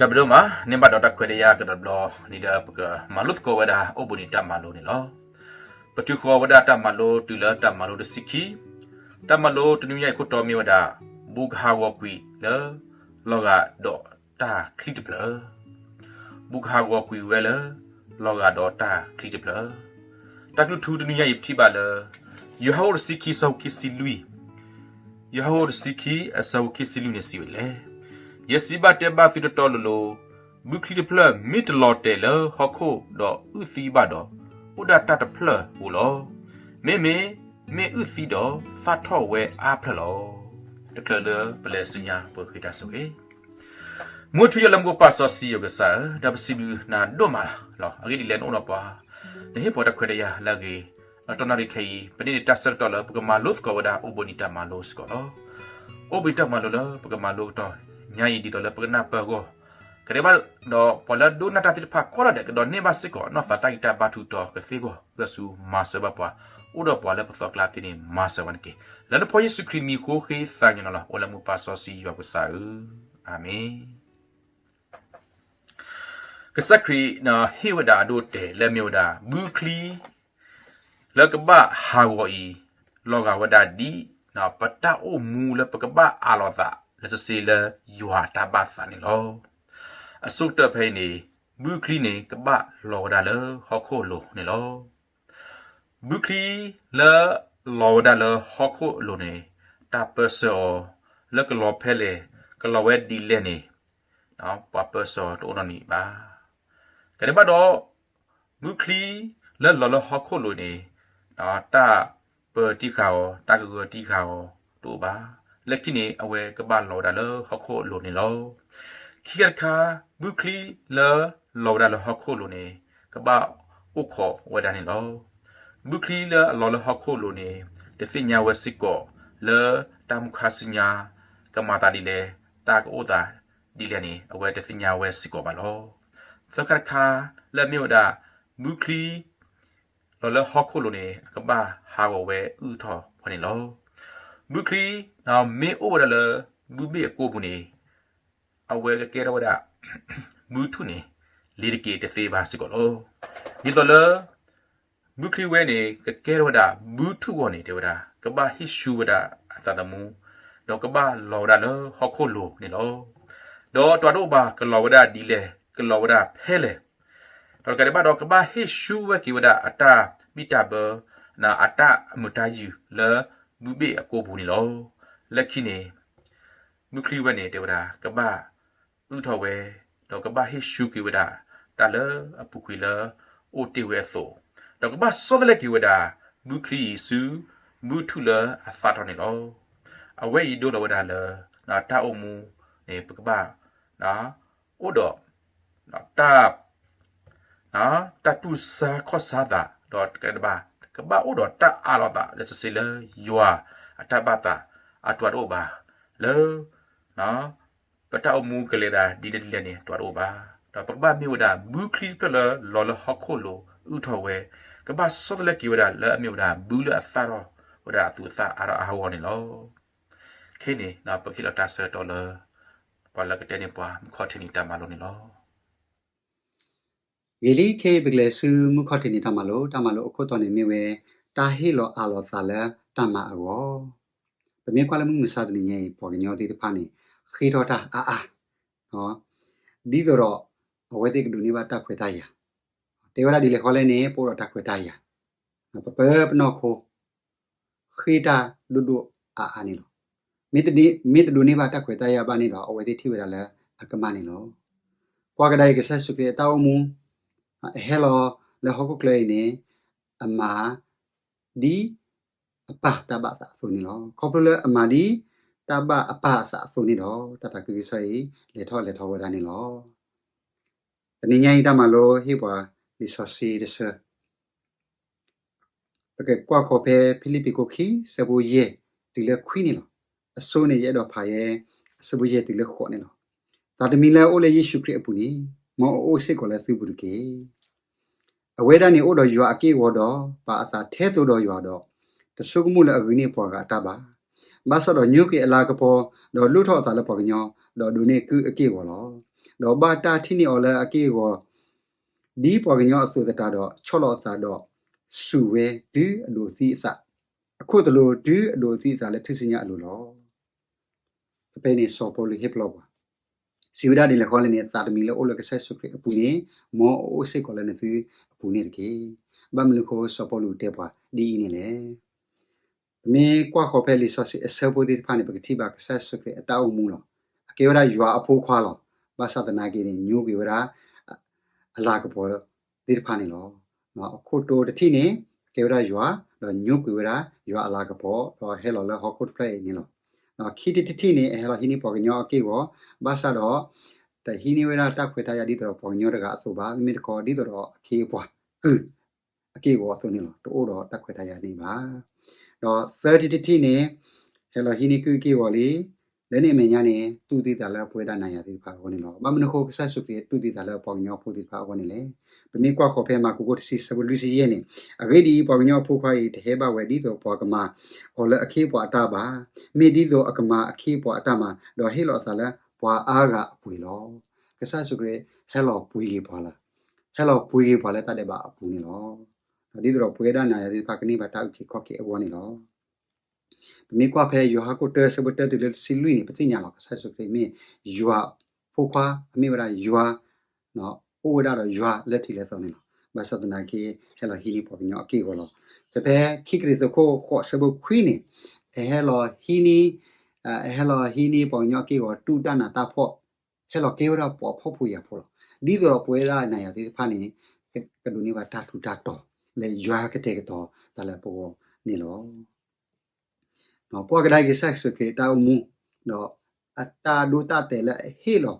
တၢ်ဘျုးဒိၣ်မး, န့ၢ်ဘၣ်ဒီးတၢ်ခွဲးတၢ်ယာ်ကဒီးတဘျီ လံာ်လၢပကမၤလိသကိးဝဲဒၣ် အိၣ်ဘှံးနံၤတၢ်မၤလိန့ၣ်လီၤ. ပတုၤဃီၤဝဲဒၣ်တၢ်မၤလိတုၤလၢတၢ်မၤလိတဆံခံ, တၢ်မၤလိတနွံညါအံၤခိၣ်တီမ့ၢ်ဝဲဒၣ် ဘူးကဟးဂီၤကွံာ်လၢ လီၤဂာ်ဒီးတၢ်ချံတဖျၢၣ် ဘူးကဟးဂီၤကွံာ်ဝဲလၢ လီၤဂာ်ဒီးတၢ်ချံတဖျၢၣ်. တၢ်ကလုၢ်ထူတနွံညါအံၤပထံၣ်ဘၣ်လၢ ယိၤဟၣ်အခိၣ်တဆံခံအဆၢဖိခံဆံလွံၢ်, ယိၤဟၣ်အခိၣ်တဆံခံအဆၢဖိခံဆံလွံၢ်န့ၣ်စံးဝဲဒ်လဲၣ်, ယစံးဘၣ်တဲဘၣ်သုတီတီလိၤလိၤ, ဘုချံတဖျၢၣ်မ့ၢ်တလီၤတဲာ်လၢဟီၣ်ခိၣ်ဒီးအုၣ်သံဘၣ်ဒီး, အိၣ်ဒၣ်တၢ်တဖျၢၣ်ဧိၤလီၤ. မ့မ့ၢ်မ့ၢ်အုၣ်သံဒီး သၣ်ထီၣ်ဝဲအါဖျၢၣ်လီၤ. တချုးလၢပလဲၤဆူညါပဃ့တၢ်ဆိၣ်ဂ့ၤ မုၢ်ထူယဲၢ်လၢမူကပာ်စီဆှံယွၤကစၢ်ဧၢ, ဒီးပစံးဘျုးနၤဒိၣ်မးလီၤ. အဂ့ၢ်ဒ်လဲၣ်နအိၣ်ဒီးပှၤ, နဟ့ၣ်ပှၤတၢ်ခွဲးတၢ်ယာ်လၢအဂ့ၤ, အတီၢ်နီၣ်ရံၣ်ခဲအံၤ ပန့ၢ်န့ၢ်တၢ်ဆၢကတီၢ်လၢပကမၤလိသကိးဝဲဒၣ် အိၣ်ဘှံးနံၤတၢ်မၤလိစ့ၢ်ကီးလီၤ. အိၣ်ဘှံးနံၤတၢ်မၤလိလၢပကမၤလိကတီၢ်ညါအံၤ ဒ်သိးလၢပကနၢ်ပၢၢ်အဂီၢ်, ကဒဲးဘၣ်ဒီးပှၤလၢဒိကနၣ်တၢ်သ့ၣ်တဖၣ်ကိးဂၤဒဲး ကဒိးန့ၢ်ဘၣ်စ့ၢ်ကီးနီၢ်သးတၢ်ဂံၢ်တၢ်ဘါထုကဖၣ်ကသ့အဂီၢ်, ပၢ်ယ့ၣ်ၡူးမၤစၢၤဘၣ်ပှၤ, အိၣ်ဒီးပှၤလၢပသီကျါသ့န့ၣ် မၤစၢၤဝဲန့ၣ်တက့ၢ်. လၢနဖိယ့ၣ်ၡူးခရံာ်မံၤဃိဃ့သးညီနုၢ်လီၤ. အိၣ်လၢမူကပာ်စီဆှံယွၤကစၢ်ဧၢ, အၤမ့ၣ်. ကစၢ်ခရံာ်ဟ့ၣ်ဝဲဒၣ်အဒိအတဲာ်လၢအမ့ၢ်ဝဲဒၣ် ဘုချံ လၢကဘၣ်ဟးဂီၤအံၤ, လီၤဂာ်ဝဲဒၣ်ဒ် ပတၢ်အိၣ်မူလၢပကဘၣ်အးလီၤသး လၢစ့လၢယွၤအတၢ်ဘၣ်သးန့ၣ်လီၤ. အဆိကတၢၢ်ဖဲအံၤန့ၣ်, ဘုချံန့ၣ် ကဘၣ်လီၤဝဲဒၣ်လၢဟီၣ်ခိၣ်အလိၤန့ၣ်လီၤ. ဘုချံလၢလီၤဝဲဒၣ်လၢဟီၣ်ခိၣ်အလိၤန့ၣ်, တၢ်ပၢဆှၢအီၤ လၢကလီၤဖဲလဲၣ်, ကလီၤဝဲဒ်လဲၣ်န့ၣ်, ပှၤပၢဆှၢအီၤတအိၣ်နီတမံၤဘၣ်. ကဒဲးဘၣ်ဒီး ဘုချံလၢလီၤလၢဟီၣ်ခိၣ်လိၤန့ၣ်, တၢ်ပၢတံၢ်ဃာ်အီၤ, တၢ်ကဂၢၢ်တံၢ်ဃာ်အီၤတအိၣ်ဘၣ်. လၢခံန့ၣ် အဝဲကဘၣ်လီၤဝဲဒၣ်လၢဟီၣ်ခိၣ်အလိၤန့ၣ်လီၤ. ခံခါတခါ, ဘုချံလၢလီၤဝဲဒၣ်လၢဟီၣ်ခိၣ်လိၤန့ၣ်, ကဘၣ်အိၣ်ခိးဝဲဒၣ်န့ၣ်လီၤ. ဘုချံလၢအလီၤလၢဟီၣ်ခိၣ်လိၤန့ၣ်, တသ့ၣ်ညါဝဲစ့ၢ်ကီးလၢတၢ်မုၢ်ခါဆူညါ ကမၤသးဒ်လဲၣ်, တၢ်ကအိၣ်သးဒ်လဲၣ်န့ၣ် အဝဲတသ့ၣ်ညါဝဲစ့ၢ်ကီးဘၣ်လီၤ. သၢခါတခါ, လၢအမ့ၢ်ဝဲဒၣ် ဘုချံ လီၤလၢဟီၣ်ခိၣ်လိၤန့ၣ် အကဘၣ်ဟးဂီၤဝဲအုၣ်ထီၣ်ဝဲန့ၣ်လီၤ. ဘုချံ မ့ၢ်အိၣ်ဝဲဒၣ်လၢ ဘုဘ့ၣ်အကိာ်ပူၤန့ၣ်, အဝဲကကဲထီၣ်ဝဲဒၣ် ဘုထူၣ်န့ၣ် လ့ၤတက့ၤတသ့ဘၣ်စ့ၢ်ကီးလီၤ. ဒ်သိးလၢ ဘုချံဝဲန့ၣ် ကကဲထီၣ်ဝဲဒၣ် ဘုထူၣ်အဂီၢ်န့ၣ် တဲဝဲဒၣ် ကဘၣ်ဟ့ၣ်ဆူဝဲဒၣ်အသးသမူ, ဒီးကဘၣ်လီၤဝဲဒၣ်လၢဟီၣ်ခိၣ်လိၤန့ၣ်လီၤ. ဒီးတၢ်တအိၣ်ဘၣ် ကလီၤဝဲဒၣ်ဒ်လဲၣ်, ကလီၤဝဲဒၣ်ဖဲလဲၣ်, ဒီးတကးဒံးဘၣ်ဒီး ကဘၣ်ဟ့ၣ်ဆူဝဲက့ၤဝဲဒၣ်အတၢ်ဘံၣ်တၢ်ဘၢ, အတၢ်အမုာ်တၢ်ယုၢ်လၢ ဘုဘ့ၣ်အကိာ်ပူၤန့ၣ်လီၤ. လၢခံန့ၣ် ဘုချံဝဲန့ၣ် တဲဝဲဒၣ် ကဘၣ်အုၣ်ထီၣ်ဝဲ, ဒီးကဘၣ်ဟ့ၣ်ဆူက့ၤဝဲဒၣ် တၢ်လၢအပူၤကွံာ်လၢအိၣ်တ့ၢ်ဝဲအသိး, ဒီးကဘၣ်ဆီတလဲက့ၤဝဲဒၣ် ဘုချံအံၤဆူ ဘုထူၣ်လၢအသၣ်ထီၣ်န့ၣ်လီၤ. အဝဲအံၤဒိလီၤဝဲဒၣ်လၢ တၢ်အိၣ်မူန့ၣ် ပကဘၣ် အိၣ်ဒီး တၢ် တၢ်တူၢ်ဆါခီၣ်ဆါသး ဒီးတကးဒံးဘၣ် ကဘၣ်အိၣ်ဒီးတၢ်အးလီၤသးလၢစ့လၢယွၤအတၢ်ဘၣ်သး အတၢ်တအိၣ်ဘၣ်လၢ ပတၢ်အိၣ်မူကလဲၤသးဒ်လဲၣ်ဒ်လဲၣ်န့ၣ် တအိၣ်ဘၣ်. ဒီးပကဘၣ်မ့ၢ်ဝဲဒၣ် ဘုချံတဖျၢၣ်လၢလီၤလၢဟီၣ်ခိၣ်လိၤအုၣ်ထီၣ်ဝဲ, ကဘၣ်ဆီတလဲက့ၤဝဲဒၣ်လၢအမ့ၢ်ဝဲဒၣ် ဘုလၢအသၣ်ထီၣ်ဝဲဒၣ်အသူးအသၣ်အါထီၣ်အါဂီၢ်န့ၣ်လီၤ. ခဲအံၤန့ၣ် ပကဟ့ၣ်လီၤတၢ်ဆၢကတီၢ်လၢ ပှၤလၢကတဲန့ၢ်ပှၤ မုၢ်ခီၣ်ထံးနံၤတၢ်မၤလိန့ၣ်လီၤ. ဂ့ၤလံ, ခဲအံၤပကလဲၤဆူ မုၢ်ခီၣ်ထံးနံၤတၢ်မၤလိ, တၢ်မၤလိအခိၣ်တီန့ၣ်မ့ၢ်ဝဲ တၢ်ဟ့ၣ်လီၤအးလီၤသးလၢတၢ်မၤအဂီၢ်. ပမ့ၢ်ကွၢ်လၢမုၢ်မဆါတနံၤညါအံၤ ပှၤကညီသ့ၣ်တဖၣ်န့ၣ် ဃ့ထီၣ်တၢ်အါအါ ဒ်သိးဒီး အဝဲသ့ၣ်ကဒိးန့ၢ်ဘၣ်တၢ်ခွဲးတၢ်ယာ်, တဲဝဲဒၣ်ဒ်လဲၣ်ဃီလဲၣ်န့ၣ် ပအိၣ်ဒီးတၢ်ခွဲးတၢ်ယာ်, ပပၢပနီၢ်ခိ ဃ့တၢ်ဒိၣ်ဒိၣ်အါအါန့ၣ်လီၤ. မ့ၢ်တဒိးန့ၢ်ဘၣ်တၢ်ခွဲးတၢ်ယာ်ဘၣ်န့ၣ်ဒီး အဝဲသ့ၣ်ထံၣ်ဝဲဒၣ်လၢအကမၣ်န့ၣ်လီၤ. ကွၢ်ကဒါအံၤ ကစၢ်ယ့ၣ်ၡူးခရံာ်အတၢ်အိၣ်မူ အဟဲလီၤလၢဟီၣ်ခိၣ်ချၢအံၤန့ၣ် အမၤဒ်အပၢ်တၢ်ဘၣ်အသးအသိးန့ၣ်လီၤ. ခီဖျိလၢအမၤဒ်တၢ်ဘၣ်အပၢ်အသးအသိးန့ၣ်ဒီး တၢ်သးခုကစီၣ်အံၤ လဲၤထီၣ်လဲၤထီဝဲဒၣ်န့ၣ်လီၤ. တနံၤညါအံၤတၢ်မၤလိဟ့ၣ်ပှၤလံာ်စီဆှံတဆၢ ပကကွၢ်ဃီၤဖဲဖံလံးပံးခိၣ်ခံ ဆၢဖိယဲၢ်တုၤလၢခွံန့ၣ်လီၤ. အဆိန့ၣ် ယအဲၣ်ဒိးဖးယဲ အဆၢဖိယဲၢ်တုၤလၢဃိးန့ၣ်လီၤ. သးတမံၤလၢအအိၣ်လၢယ့ၣ်ၡူးခရံာ်အပူၤန့ၣ် မ်အအိၣ်စ့ၢ်ကီးလၢသုပူၤတက့ၢ်. အဝဲဒၣ်န့ၣ်အိၣ်ဒီးယွၤအက့ၢ်အဂီၤဒီး ပာ်အသးထဲသိးဒီးယွၤဒီး တဆိကမိၣ်လၢအဂ့ၤန့ၢ်ပှၤဂၤအတၢ်ဘၣ်. ဘၣ်ဆၣ်ဒီးညိကွံာ်အလၤကပီၤ ဒီးလုၢ်ထီၣ်အသးလၢပှၤကညီ ဒီးဒိးန့ၢ်ကုၢ်အက့ၢ်အဂီၤလီၤ. ဒီးဘၣ်တၢ်ထံၣ်န့ၢ်အီၤလၢအက့ၢ်အဂီၤ ဒ်ပှၤကညီအသိးသတးဒီး ဆီၣ်လီၤအသးဒီး စူၢ်ဝဲတုၤအဒိးသံအသး, အခိၣ်သလုးတုၤအဒိးသံအသးလၢထူၣ်စုညါအလိၤလီၤ. ဖဲဖဲန့ၣ်စီၤပီလူးဟ့ၣ်ပလီၢ်ပှၤ, စံးဝဲဒၣ်ဒ်လဲၣ်ဃီလဲၣ်န့ၣ်, သးတမံၤလၢအိၣ်လၢကစၢ်ယ့ၣ်ၡူးခရံာ်အပူၤန့ၣ်, မ်အအိၣ်စ့ၢ်ကီးလၢနသုအပူၤန့ၣ်တက့ၢ်. ဘၣ်မနုၤအဃိစီၤပီလူးတဲပှၤဒ်အံၤန့ၣ်လဲၣ်. ပမ့ၢ်ကွၢ်ဃီၤဖဲလံာ်စီဆှံအဆၢဖိသ့ၣ်တဖၣ်န့ၣ် ပကထံၣ်ဘၣ်ကစၢ်ယ့ၣ်ၡူးခရံာ်အတၢ်အိၣ်မူလီၤ. အကဲဝဲဒၣ်ယွၤအဖိခွါလီၤ. ဘၣ်ဆၣ်သနာ်က့န့ၣ် ညိကွံာ်ဝဲဒၣ် အလၤကပီၤသ့ၣ်တဖၣ်န့ၣ်လီၤ. အခိၣ်တီတထံၣ်န့ၣ် အကဲဝဲဒၣ်ယွၤ, ဒီးညိကွံာ်ဝဲဒၣ်ယွၤအလၤကပီၤ, ဒီးဟဲလီၤလၢဟီၣ်ခိၣ်တဖျၢၣ်အံၤန့ၣ်လီၤ. ခံထံၣ်တထံၣ်န့ၣ် အဟဲလီၤဟံးန့ၢ်ပှၤကညီအက့ၢ်အဂီၤ, ဘၣ်ဆၣ်ဒီး တဟံးန့ၢ်ဝဲဒၣ်တၢ်ခွဲးတၢ်ယာ်ဒ်သိးဒီးပှၤကညီတဂၤအသိးဘၣ်, မ့မ့ၢ်တခီဒ်သိးဒီးအခ့အပှၤကုၢ် အက့ၢ်အဂီၤအသိးန့ၣ်လီၤ. တအိၣ်ဒီးတၢ်ခွဲးတၢ်ယာ်န့ၣ်ဘၣ်. ဒီးသၢထံၣ်တထံၣ်န့ၣ် ဟဲလီၤဟံးန့ၢ်ကုၢ်အက့ၢ်အဂီၤလံ, လၢန့ၣ်အမဲာ်ညါန့ၣ် တူၢ်သံသးလၢပဝဲဒၣ်နၤယၤသ့ၣ်တဖၣ်အဂီၢ်န့ၣ်လီၤ. ဘၣ်မနုၤအဃိကစၢ်ယ့ၣ်ၡူးခရံာ်တူၢ်သံသးလၢပှၤကညီဖိသ့ၣ်တဖၣ်အဂီၢ်န့ၣ်လဲၣ်. ပမ့ၢ်ကွၢ်ဃီၤဖဲမၢ်ကူးခိၣ်တဆံဆၢဖိလွံၢ်ဆံယဲၢ်န့ၣ်, အဂ့ၢ်ဒ်အံၤ, ပှၤကညီအဖိခွါအံၤတဟဲဘၣ်ဝဲဒ်သိးပှၤကမၤအီၤလၢအခ့အပှၤအတၢ်ဘၣ်, မ့ၢ်ဒ်သိးအကမၤအခ့အပှၤအတၢ်မၤ, ဒီးဟ့ၣ်လီၤအသးလၢပှၤအါဂၤအပှ့ၤလီၤ. ကစၢ်ယ့ၣ်ၡူးခရံာ်ဟဲလီၤပှ့ၤက့ၤပှၤလၢ ဟဲလီၤပှ့ၤက့ၤပှၤလၢတၢ်ဒဲးဘးအပူၤန့ၣ်လီၤ. ဒ်သိးဒီးပဝဲဒၣ်နၤယၤသ့ၣ်တဖၣ်ကန့ၢ်ဘၣ်တၢ်အုၣ်က့ၤခီၣ်က့ၤအဂီၢ်န့ၣ်လီၤ. ပမ့ၢ်ကွၢ်ဖဲယိၤဟၣ်ခိၣ်တၢဆၢဖိတၢတုၤလၢတဆံလွံၢ်န့ၣ် ပသ့ၣ်ညါလီၤ ကစၢ်ယ့ၣ်ၡူးခရံာ်မ့ၢ်ယွၤဖိခွါ, အမ့ၢ်ဝဲဒၣ်ယွၤ, အိၣ်ဝဲဒၣ်ဒီးယွၤလၢထံးလၢသီန့ၣ်လီၤ. ဘၣ်ဆၣ်သနာ်က့ ဟဲလီၤဟံးန့ၢ်ပှၤကညီအက့ၢ်အဂီၤလီၤ. ဖဲဖဲခံကရံၣ်သူးခိၣ်ဃိးဆၢဖိခွံန့ၣ်, အဟဲလီၤဟံးန့ၢ်, အဟဲလီၤဟံးန့ၢ်ပှၤကညီအက့ၢ်အဂီၤ တူၢ်တၢ်နးတၢ်ဖှီၣ်, ဟဲလီၤကဲဝဲဒၣ်ပှၤဖှီၣ်ဖိယာ်ဖိလီၤ. ဒ်သိးဒီးပဝဲဒၣ်နၤယၤသ့ၣ်တဖၣ်န့ၣ် ကဒိးန့ၢ်ဘၣ်တၢ်ထူးတၢ်တီၤလၢယွၤကတဲာ်ကတီၤတၢ်လၢပဂီၢ်န့ၣ်လီၤ. ကွၢ်ကဒါက့ၤကစၢ်ယ့ၣ်ၡူးခရံာ်အတၢ်အိၣ်မူ, ဒီးအတၢ်ဒိတၢ်တဲာ်လၢအဟ့ၣ်လီၤ,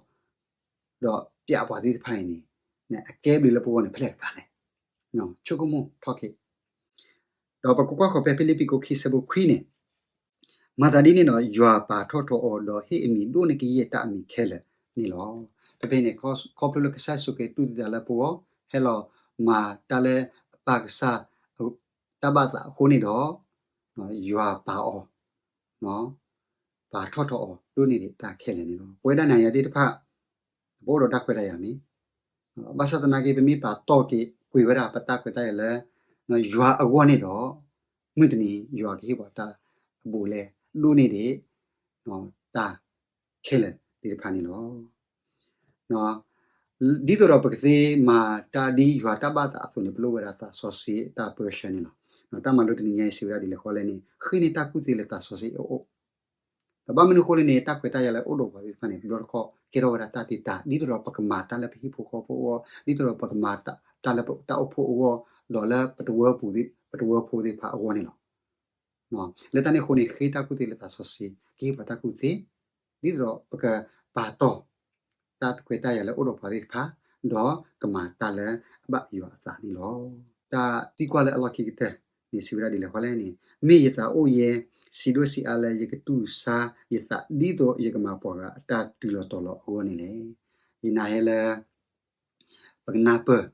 ဒီးပျးပှၤသ့ၣ်တဖၣ်အံၤန့ၣ်, အကဲဘျုးလၢပဂီၢ်န့ၣ်ဖဲလဲၣ်တကးလဲၣ်. ဆိကမိၣ်ထီၣ်က့ၤ, ဒီးပကကွၢ်ဃီၤဖဲဖံလံးပံးခိၣ်ခံဆၢဖိခွံန့ၣ်, မၤသးဒ်န့ၣ်ဒီး ယွၤပာ်ထီၣ်ထီအီၤ ဒီးဟ့ၣ်အမံၤဒိၣ်န့ၢ်ကယဲၢ်တၢ်အမံၤခဲလၢာ်န့ၣ်လီၤ. ဖဲဖဲန့ၣ် ခီဖျိလၢကစၢ်ယ့ၣ်ၡူးခရံာ်တူၢ်သံသးလၢပဂီၢ်, ဟဲလီၤမၤတၢ်လၢအပၢ်ကစၢ် တၢ်ဘၣ်သးအဃိန့ၣ်ဒီး, ယွၤပာ်အီၤ, ပာ်ထီၣ်ထီအီၤဒိၣ်န့ၢ်ဒံးတၢ်ခဲလၢာ်န့ၣ်လီၤ. ပဝဲဒၣ်နၤယၤသ့ၣ်တဖၣ်, ပအိၣ်ဒီးတၢ်ခွဲးတၢ်ယာ်မ့ၢ်, ဘၣ်ဆၣ်သနာ်က့ ပမ့ၢ်ပာ်တီၢ်က့ၤကွံာ်ဝဲဒၣ်ပတၢ်ခွဲးတၢ်ယာ်လၢ ယွၤအဂီၢ်န့ၣ်ဒီး, မုၢ်တနံၤယွၤကဟ့ၣ်ပှၤတၢ်အဘူးအလဲ ဒိၣ်န့ၢ်ဒံး တၢ်ခဲလၢာ်သ့ၣ်တဖၣ်န့ၣ်လီၤ. ဒ်သိးဒီးပကသ့မၤတၢ်ဒ်ယွၤတၢ်ဘၣ်သးအသိးန့ၣ် ပလိၣ်ဝဲဒၣ်သးစီဆှံတၢ်ပၢဆှၢန့ၣ်လီၤ. တၢ်မၤလိတနံၤညါအံၤစံးဝဲဒၣ်ဒ်လဲၣ်ဃီလဲၣ်န့ၣ်, ဃ့န့ၢ်တၢ်ကူၣ်သ့လၢသးစီဆှံအအိၣ်, ဒီးဘၣ်မနုၤအဃိလဲၣ်န့ၣ် တၢ်ခွဲးတၢ်ယာ်လၢအိၣ်ဒီးပှၤသ့ၣ်တဖၣ်န့ၣ် တဘျီတခီၣ်ကဲထီၣ်ဝဲဒၣ်တၢ်တ့တၢ် ဒ်သိးဒီးပကမၤတၢ်လၢပဟံၣ်ဖိဃီဖိအဂီၢ်, ဒ်သိးဒီးပကမၤတၢ်လၢတၢ်အိၣ်ဖှိၣ်အဂီၢ်, ဒီးလၢပတဝၢပူၤ, ပတဝၢဖိသ့ၣ်တဖၣ်အဂီၢ်န့ၣ်လီၤ. လၢတၢ်န့ၣ်အဃိန့ၣ် ဃ့တၢ်ကူၣ်သ့လၢသးစီဆှံ ကဟ့ၣ်ပှၤတၢ်ကူၣ်သ့, ဒ်သိးဒီးပကပာ်တီၢ် တၢ်ခွဲးတၢ်ယာ်လၢအိၣ်ဒီးပှၤသ့ၣ်တဖၣ်, ဒီးကမၤတၢ်လၢအဘၣ်ယွၤအသးန့ၣ်လီၤ. တၢ်သံကွၢ်လၢအလီၢ်ခံကတၢၢ်န့ၣ် စံးဝဲဒၣ်ဒ်လဲၣ်ဃီလဲၣ်န့ၣ်, မ့ၢ်ယသးအိၣ်ယဲ ဆံးဒိၣ်ဆံးအါလၢယကတူၢ်ဆါယသး ဒ်သိးယကမၤပှၤဂၤအတၢ်တုၤလီၤတီၤလီၤအဂီၢ်န့ၣ်လဲၣ်. ယနာ်ဟဲလၢ ပကနၢ်ပၢၢ်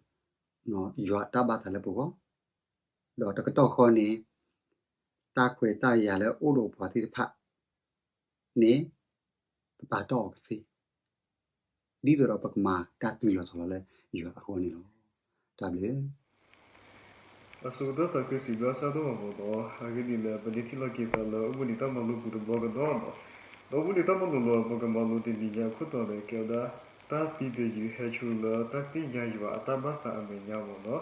ယွၤအတၢ်ဘၣ်သးလၢပဂီၢ်, ဒီးတကတီၢ်ဃီန့ၣ် တၢ်ခွဲးတၢ်ယာ်လၢအိၣ်ဒီးပှၤသ့ၣ်တဖၣ်န့ၣ် ပပာ်တီၢ်အီၤကသ့ ဒ်သိးဒီးပကမၤတၢ်တုၤလီၤတီၤလီၤလၢယွၤအဂီၢ်န့ၣ်လီၤ. တၢ်ဘျုး အဆိကတၢၢ်သးခုစံးဘျုးကစၢ်ဒိၣ်မးမ့ၢ်နီၤ, အဂ့ၢ်ဒ်အံၤလၢ ပန့ၢ်ထံၣ်လိာ်က့ၤသးလၢအိၣ်ဘှံးနံၤတၢ်မၤလိပူၤတဘျီကဒီးနီၤ, ဒီးအိၣ်ဘှံးနံၤတၢ်မၤလိလၢပကမၤလိတနံၤညါအခိၣ်တီန့ၣ် ကဲဝဲဒၣ် တၢ်သံတယုၢ်ဟဲဆူလၢတၢ်သ့ၣ်ညါယွၤအတၢ်ဘၣ်သးအမဲာ်ညါမ့ၢ်နီၤ,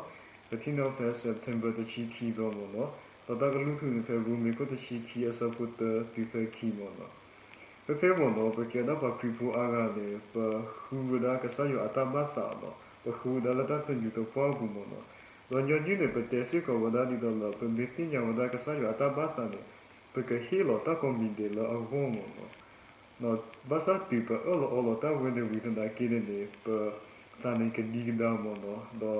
ပထံၣ်န့ၢ်ဖဲ September တဆံခံသီမ့ၢ်နီၤ, ဒီးတၢ်ကလုၢ်ထူၣ်န့ၣ်ဖဲရိမ့ၤခိၣ်တဆံခံအဆၢဖိတၢ တုၤဖဲခံမ့ၢ်နီၤ. ဖဲဖဲမ့ၢ်နီၤ ပကဲဒၣ်ပှၤခရံာ်ဖိအါဂၤန့ၣ် ပဃုဝဲဒၣ်ကစၢ်ယွၤအတၢ်ဘၣ်သးနီၤ, ပဃုဝဲဒၣ်လၢတၢ်သညူးသပှၢ်အပူၤမ့ၢ်နီၤ, ဒီးညီနုၢ်န့ၣ် ပတဲစ့ၢ်ကီးဝဲဒၣ်ဒ်သိးလၢ ပမ့ၢ်သ့ၣ်ညါဝဲဒၣ်ကစၢ်ယွၤအတၢ်ဘၣ်သးန့ၣ် ပကဟ့ၣ်လီၤတၢ်ကိးမံၤဒဲးလၢအဂီၢ်မ့ၢ်နီၤ. ဘၣ်ဆၣ်တုၤပအၢၣ်လီၤအီလီၤတၢ်ဝဲန့ၣ်ဝံၤသနာ်က့န့ၣ် ပသးန့ၣ်ကဒံကဒါမ့ၢ်နီၤ, ဒီ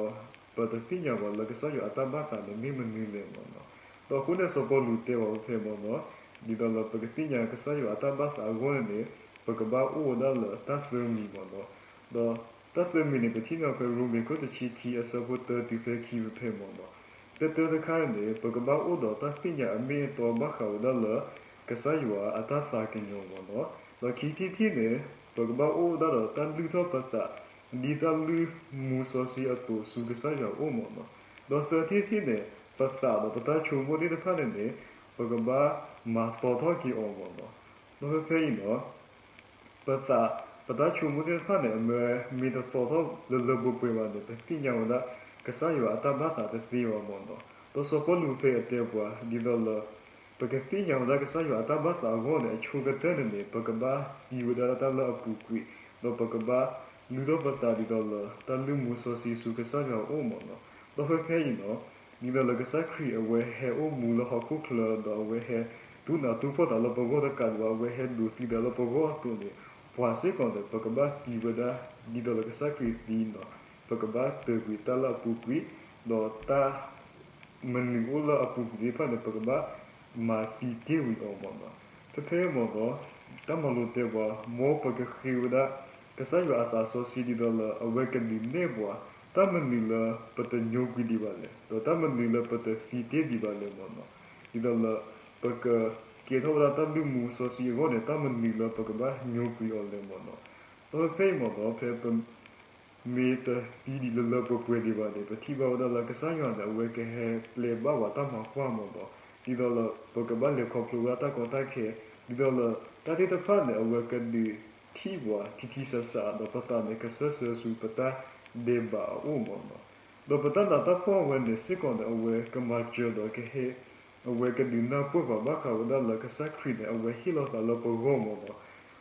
းပတသ့ၣ်ညါဘၣ်လၢကစၢ်ယွၤအတၢ်ဘၣ်သးန့ၣ်မ့ၢ်မနုၤလဲၣ်မ့ၢ်နီၤ. ဒီးအဃိန့ၣ်စီၤပီလူးတဲဝဲဖဲမ့ၢ်နီၤ, ဒ်သိးလၢပကသ့ၣ်ညါကစၢ်ယွၤအတၢ်ဘၣ်သးအဂီၢ်န့ၣ် ပကဘၣ်အိၣ်ဝဲဒၣ်လၢတၢ်သၢမံၤမ့ၢ်နီၤ. ဒီးတၢ်သၢမံၤန့ၣ် ပထံၣ်န့ၢ်ဖဲရိမ့ၤခိၣ်တဆံခံအဆၢဖိတၢတုၤဖဲခံဖဲဖဲမ့ၢ်နီၤ. တၢတၢတခါန့ၣ် ပကဘၣ်အိၣ်ဒီးတၢ်သ့ၣ်ညါအမ့ၢ်အတီဘၣ်ဃးဝဲဒၣ်လၢ ကစၢ်ယွၤအတၢ်သးကညီၤမ့ၢ်နီၤ. ဒီးခံထံၣ်တထံၣ်န့ၣ် ပကဘၣ်အိၣ်ဒၣ်ဒီးတၢ်လုၢ်ထီၣ်ပသး ဒ်တၢ်လုၢ်မူစီဆှံအသိးဆူကစၢ်ယွၤအအိၣ်မ့ၢ်နီၤ. ဒီးသၢထံၣ်တထံၣ်န့ၣ် ပသးဒီးပတၢ်ဆိကမိၣ်သ့ၣ်တဖၣ်န့ၣ်န့ၣ် ပကဘၣ်မၤသီထီၣ်က့ၤအီၤမ့ၢ်နီၤ. ဒီးဖဲဖဲအံၤနီၤ ပသး ပတၢ်ဆိကမိၣ်သ့ၣ်တဖၣ်န့ၣ် အမ့ၢ်မ့ၢ်တသီထီၣ်လၢလၢပှဲၤပှဲၤဘၣ်န့ၣ် ပသ့ၣ်ညါဝဲဒၣ် ကစၢ်ယွၤအတၢ်ဘၣ်သးတသ့ဘၣ်မ့ၢ်နီၤ. ဒီးစီၤပီလူးဖဲအတဲပှၤ ဒ်သိးလၢ ပကသ့ၣ်ညါဝဲဒၣ်ကစၢ်ယွၤအတၢ်ဘၣ်သးအဂီၢ်န့ၣ် အဆိကတၢၢ်န့ၣ်န့ၣ် ပကဘၣ်သံဝဲဒၣ်လၢတၢ်လၢအပူၤကွံာ်, ဒီးပကဘၣ်လုၢ်ထီၣ်ပသးဒ်သိးလၢ တၢ်လုၢ်မူစီဆှံဆူကစၢ်ယွၤအအိၣ်မ့ၢ်နီၤ. ဒီးဖဲဖဲအံၤနီၤ ဒ်သိးလၢကစၢ်ခရံာ်အဝဲဟဲအိၣ်မူလၢဟီၣ်ခိၣ်ချၢ ဒီးအဝဲဟဲတူၢ်နးတူၢ်ဖှီၣ်သးလၢပဂီၢ်တကးဒံးဘၣ် အဝဲဟဲဒိးသံသးလၢပဂီၢ်အသိးန့ၣ် ပှၤစ့ၢ်ကီးန့ၣ် ပကဘၣ်သံဝဲဒၣ် ဒ်သိးလၢကစၢ်ခရံာ်သံနီၤ. ပကဘၣ်တၢၢ်ကွံာ်တၢ်လၢအပူၤကွံာ်, ဒီးတၢ် မနုၤအိၣ်လၢအပူၤကွံာ်သ့ၣ်တဖၣ်န့ၣ် ပကဘၣ်မၤသံတ့ၢ်ဝံၤအီၤမ့ၢ်နီၤ. ဖဲဖဲမ့ၢ်နီၤ တၢ်မၤလိတဲပှၤ မ်ပကဃ့ဝဲဒၣ် ကစၢ်ယွၤအသးစီဆှံဒ်သိးလၢ အဝဲကဒုးနဲၣ်ပှၤ တၢ်မနုၤလၢပတညိကွံာ်ဒံးဘၣ်လဲၣ်, ဒီးတၢ်မနုၤလၢပတသံတ့ၢ်ဒံးဘၣ်လဲၣ်မ့ၢ်နီၤ. ဒ်သိးလၢ ပကကဲထီၣ်ဝဲဒၣ်တၢ်လုၢ်မူစီဆှံအဂီၢ်န့ၣ် တၢ်မနုၤလၢပကဘၣ်ညိကွံာ်အီၤလဲၣ်မ့ၢ်နီၤ. ဒီးဖဲဖဲအံၤမ့ၢ်နီၤ ဖဲပ မ့ၢ်တသံဒံးလၢလၢပှဲၤပှဲၤဒံးဘၣ်န့ၣ် ပထံၣ်ဘၣ်ဝဲဒၣ်လၢကစၢ်ယွၤန့ၣ် အဝဲကဟဲပျဲဘၣ်ပှၤတၢ်မၤကွၢ်မ့ၢ်နီၤ. ဒ်သိးလၢ ပကဘၣ်လဲၤခီဖျိဝဲဒၣ်တၢ်ကီတၢ်ခဲ, ဒ်သိးလၢ တၢ်သ့ၣ်တဖၣ်န့ၣ် အဝဲကဒုးထံၣ်ပှၤထံထံဆးဆး ဒီးပသးန့ၣ် ကစၢၢ်ဆၢဆူပတၢ်ဒဲးဘးအအိၣ်မ့ၢ်နီၤ. ဒီးပတၢ်နးတၢ်ဖှီၣ်အဝဲန့ၣ်စ့ၢ်ကီးန့ၣ် အဝဲကမၤစၢၤဒီးကဟဲ အဝဲကဒုးနၢ်ပၢၢ်ပှၤဘၣ်ဃးဝဲဒၣ်လၢကစၢ်ခရံာ်န့ၣ် အဝဲဟ့ၣ်လီၤသးလၢပဂီၢ်မ့ၢ်နီၤ.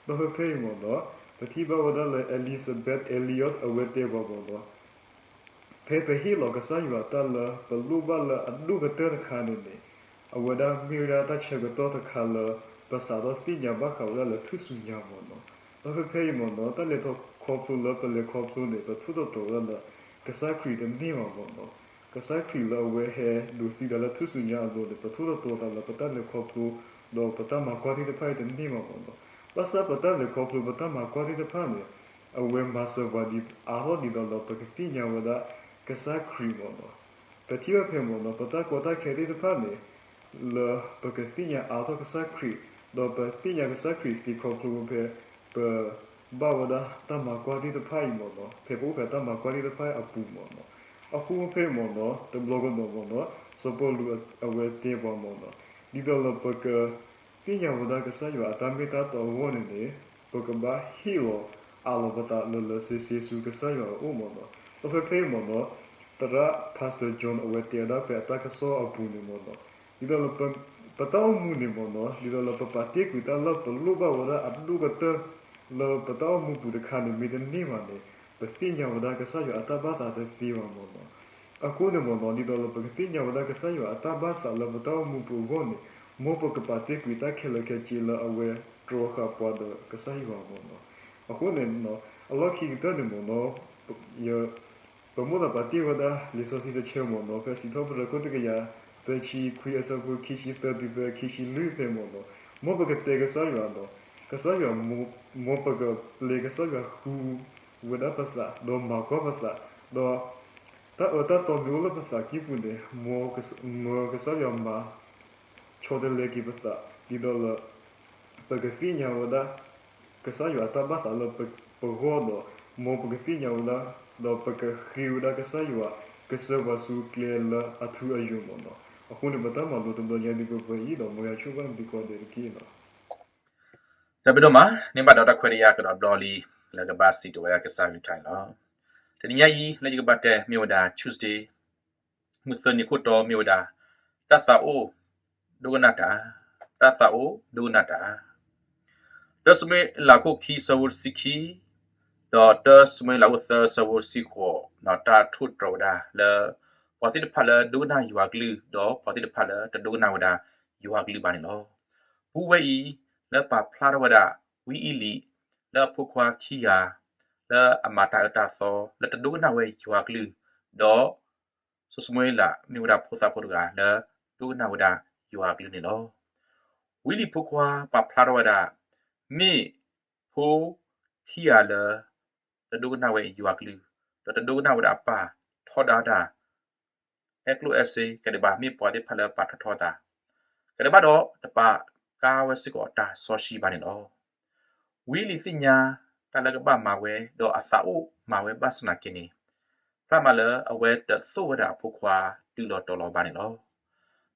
ဒီးဖဲဖဲအံၤမ့ၢ်နီၤ ပထံၣ်ဘၣ်ဝဲဒၣ်လၢ Elizabeth Elliot အဝဲတဲပှၤမ့ၢ်နီၤ ဖဲပဟ့ၣ်လီၤကစၢ်ယွၤတၢ်လၢပလိၣ်ဘၣ်လၢအဒိၣ်ကတၢၢ်တခါန့ၣ်န့ၣ် အဝဲဒၣ်မ့ၢ်ဝဲဒၣ်တၢ်ဆၢကတီၢ်တခါလၢ ပစးထီၣ်သ့ၣ်ညါဘၣ်ဃးဝဲဒၣ်လၢထူၣ်စုညါမ့ၢ်နီၤ. ဒီးဖဲဖဲအံၤမ့ၢ်နီၤ တၢ်လဲၤခီဖျိလၢပလဲၤခီဖျိန့ၣ် ပထိၣ်သတြီၤဝဲဒၣ်လၢ ကစၢ်ခရံာ်တန့ၢ်ဘၣ်မ့ၢ်နီၤ. ကစၢ်ခရံာ်လၢအဝဲဟဲဒိးသံသးလၢထူၣ်စုညါအလိၤန့ၣ် ပထိၣ်သတြီၤသးလၢပတၢ်လဲၤခီဖျိ ဒီးပတၢ်မၤကွၢ်သ့ၣ်တဖၣ်အံၤတန့ၢ်ဘၣ်မ့ၢ်နီၤ. ဘၣ်ဆၣ်ပတၢ်လဲၤခီဖျိပတၢ်မၤကွၢ်သ့ၣ်တဖၣ်န့ၣ် အဝဲမၤစၢၤပှၤဒ်အါထီၣ်ဒ်သိးလၢပကသ့ၣ်ညါဝဲဒၣ် ကစၢ်ခရံာ်မ့ၢ်နီၤ. ပထံၣ်ဘၣ်ဖဲမ့ၢ်နီၤ ပတၢ်ကီတၢ်ခဲသ့ၣ်တဖၣ်န့ၣ် လၢပကသ့ၣ်ညါအါထီၣ်ကစၢ်ခရံာ် ဒီးပသ့ၣ်ညါကစၢ်ခရံာ်သ့ခီဖျိဖဲ ပဘၣ်ဝဲဒၣ်တၢ်မၤကွၢ်သ့ၣ်တဖၣ်အံၤမ့ၢ်နီၤ ဖဲပအိၣ်ဖဲတၢ်မၤကွၢ်သ့ၣ်တဖၣ်အပူၤမ့ၢ်နီၤ. အဃိဖဲမ့ၢ်နီၤ တဘျီကဒီးမ့ၢ်နီၤ စီၤပီလူးအဝဲတဲပှၤမ့ၢ်နီၤ ဒ်သိးလၢပက သ့ၣ်ညါဝဲဒၣ်ကစၢ်ယွၤအတၢ်မ့ၢ်တၢ်တီအဂီၢ်န့ၣ်န့ၣ် ပကဘၣ်ဟ့ၣ်လီၤအးလီၤပသးလၢလၢဆ့ဆ့ဆူကစၢ်ယွၤအအိၣ်မ့ၢ်နီၤ. ဒီးဖဲဖဲအံၤမ့ၢ်နီၤ သရၣ် Pastor John အဝဲတဲဝဲဒၣ်ဖဲအတၢ်ကစီၣ်အပူၤန့ၣ်မ့ၢ်နီၤ ဒ်သိးလၢ ပတၢ်အိၣ်မူန့ၣ်မ့ၢ်နီၤ ဒ်သိးလၢပပာ်တ့ၢ်ကွံာ်တၢ်လၢပလိၣ်ဘၣ်ဝဲဒၣ်အဒိၣ်ကတၢၢ် လၢပတၢ်အိၣ်မူပူၤတခါန့ၣ် မ့ၢ်တန့ၢ်ဘၣ်န့ၣ် ပသ့ၣ်ညါဝဲဒၣ်ကစၢ်ယွၤအတၢ်ဘၣ်သးတသ့ဘၣ်မ့ၢ်နီၤ. အဃိန့ၣ်မ့ၢ်နီၤ ဒ်သိးလၢပကသ့ၣ်ညါဝဲဒၣ်ကစၢ်ယွၤအတၢ်ဘၣ်သးလၢပတၢ်အိၣ်မူပူၤအဂီၢ်န့ၣ် မ်ပကပာ်တ့ၢ်ကွံာ်တၢ်ခဲလၢာ်ခဲဆ့လၢအဝဲတြီဃာ်ပှၤဒီးကစၢ်ယွၤမ့ၢ်နီၤ. အဃိန့ၣ် အလီၢ်ခံကတၢၢ်န့ၣ်မ့ၢ်နီၤ ပမိၣ်သးပာ်တ့ၢ်ဝဲဒၣ် လံာ်စီဆှံတဆၢမ့ၢ်နီၤ ဖဲစံးထီၣ်ပတြၢၤခိၣ်တကယၤ သၢဆံခွံအဆၢဖိခံဆံသၢတုၤဖဲခံဆံလွံၢ်ဖဲမ့ၢ်နီၤ မ်ပကတဲကစၢ်ယွၤနီၤ ကစၢ်ယွၤ မ်ပကပျဲကစၢ်ယွၤဃုဝဲဒၣ်ပသး ဒီးမၤကွၢ်ပသး ဒီးတၢ်အၢတၢ်သီမ့ၢ်အိၣ်လၢပသးကံၢ်ပူၤန့ၣ် မ်ကစၢ်ယွၤမၤ ဆီတလဲက့ၤပသး ဒ်သိးလၢ ပကသ့ၣ်ညါဝဲဒၣ် ကစၢ်ယွၤအတၢ်ဘၣ်သးလၢပဂီၢ်ဒီး မ်ပကသ့ၣ်ညါဝဲဒၣ် ဒီးပကဃ့ဝဲဒၣ်ကစၢ်ယွၤ ကစၢၢ်ပှၤဆူကျဲလၢအထူအယိာ်မ့ၢ်နီၤ. အဃိန့ၣ် ပတၢ်မၤလိတဘျီညါဒ်ပှဲၤပှဲၤအံၤဒီး မ်ယွၤဆိၣ်ဂ့ၤသုကိးဂၤဒဲးတက့ၢ်နီၤ. တၢ်ဘျုးဒိၣ်မး န့ၢ်ဘၣ်ဒီးတၢ်ခွဲးတၢ်ယာ်ကဒီးတဘျီလံ လၢကဘၣ်စံးကတိၤဝဲဒၣ်ကစၢ်ကလုၢ်ကထါန့ၣ်လီၤ. တနံၤညါအံၤ လၢယကဘၣ်တဲမ့ၢ်ဝဲဒၣ် Tuesday မုၢ်သၢနံၤခိၣ်တီမ့ၢ်ဝဲဒၣ် တၢ်သးအိၣ် ဒိကနၣ်တၢ်, တၢ်သးအိၣ် ဒိကနၣ်တၢ်. တၢ ၡမူၤအ့လး အခိၣ်ခံ အဆၢဖိတဆံခံ, ဒီး တၢ ၡမူၤအ့လး အခိၣ်သၢ အဆၢဖိတဆံဃိး, တၢ်ထိၣ်သတြီၤဝဲဒၣ်လၢ ပှၤသ့ၣ်တဖၣ်လၢဒိကနၣ်ယွၤကလုၢ် ဒီးပှၤသ့ၣ်တဖၣ်လၢတဒိကနၣ်ဝဲဒၣ်ယွၤကလုၢ်ဘၣ်န့ၣ်လီၤ. ပူဝဲအံၤ လၢပာ်ဖျါထီၣ်ဝဲဒၣ် ဝံအ့လံး လၢအဖိခွါခံဂၤ လၢအမၤတၢ်အၢတၢ်သီ လၢတဒိကနၣ်ဝဲယွၤကလုၢ်, ဒီး စီၤၡမူၤအ့လး မ့ၢ်ဝဲဒၣ်ဖိသၣ်ဖိတဂၤ လၢဒိကနၣ်ဝဲဒၣ်ယွၤကလုၢ်န့ၣ်လီၤ. ဝံအ့လံးဖိခွါပာ်ဖျါထီၣ်ဝဲဒၣ် မ့ၢ်ဖိခံဂၤလၢ တဒိကနၣ်ဝဲယွၤကလုၢ်, ဒီးတဒိကနၣ်ဝဲဒၣ်အပၢ် ထီဒါတၢ် အဲၣ်ကျိၣ်အဲၣ်စ့ ကဒဲးဘၣ် မ့ၢ်ပှၤသ့ၣ်တဖၣ်လၢပာ်ထီၣ်ထီအသး ကဒဲးဘၣ်ဒီး တပာ်ကါဝဲစ့ၢ်ကီးတၢ်စီဆှံဘၣ်န့ၣ်လီၤ. ဝံအ့လံးသ့ၣ်ညါ တၢ်လၢကဘၣ်မၤဝဲ ဒီးအသးအိၣ်မၤဝဲဘၣ်ဆၣ်သနာ်က့န့ၣ်, ဖျါမးလၢအဝဲတသိၣ်ဝဲဒၣ်အဖိခွါတုၤလီၤတီၤလီၤဘၣ်န့ၣ်လီၤ.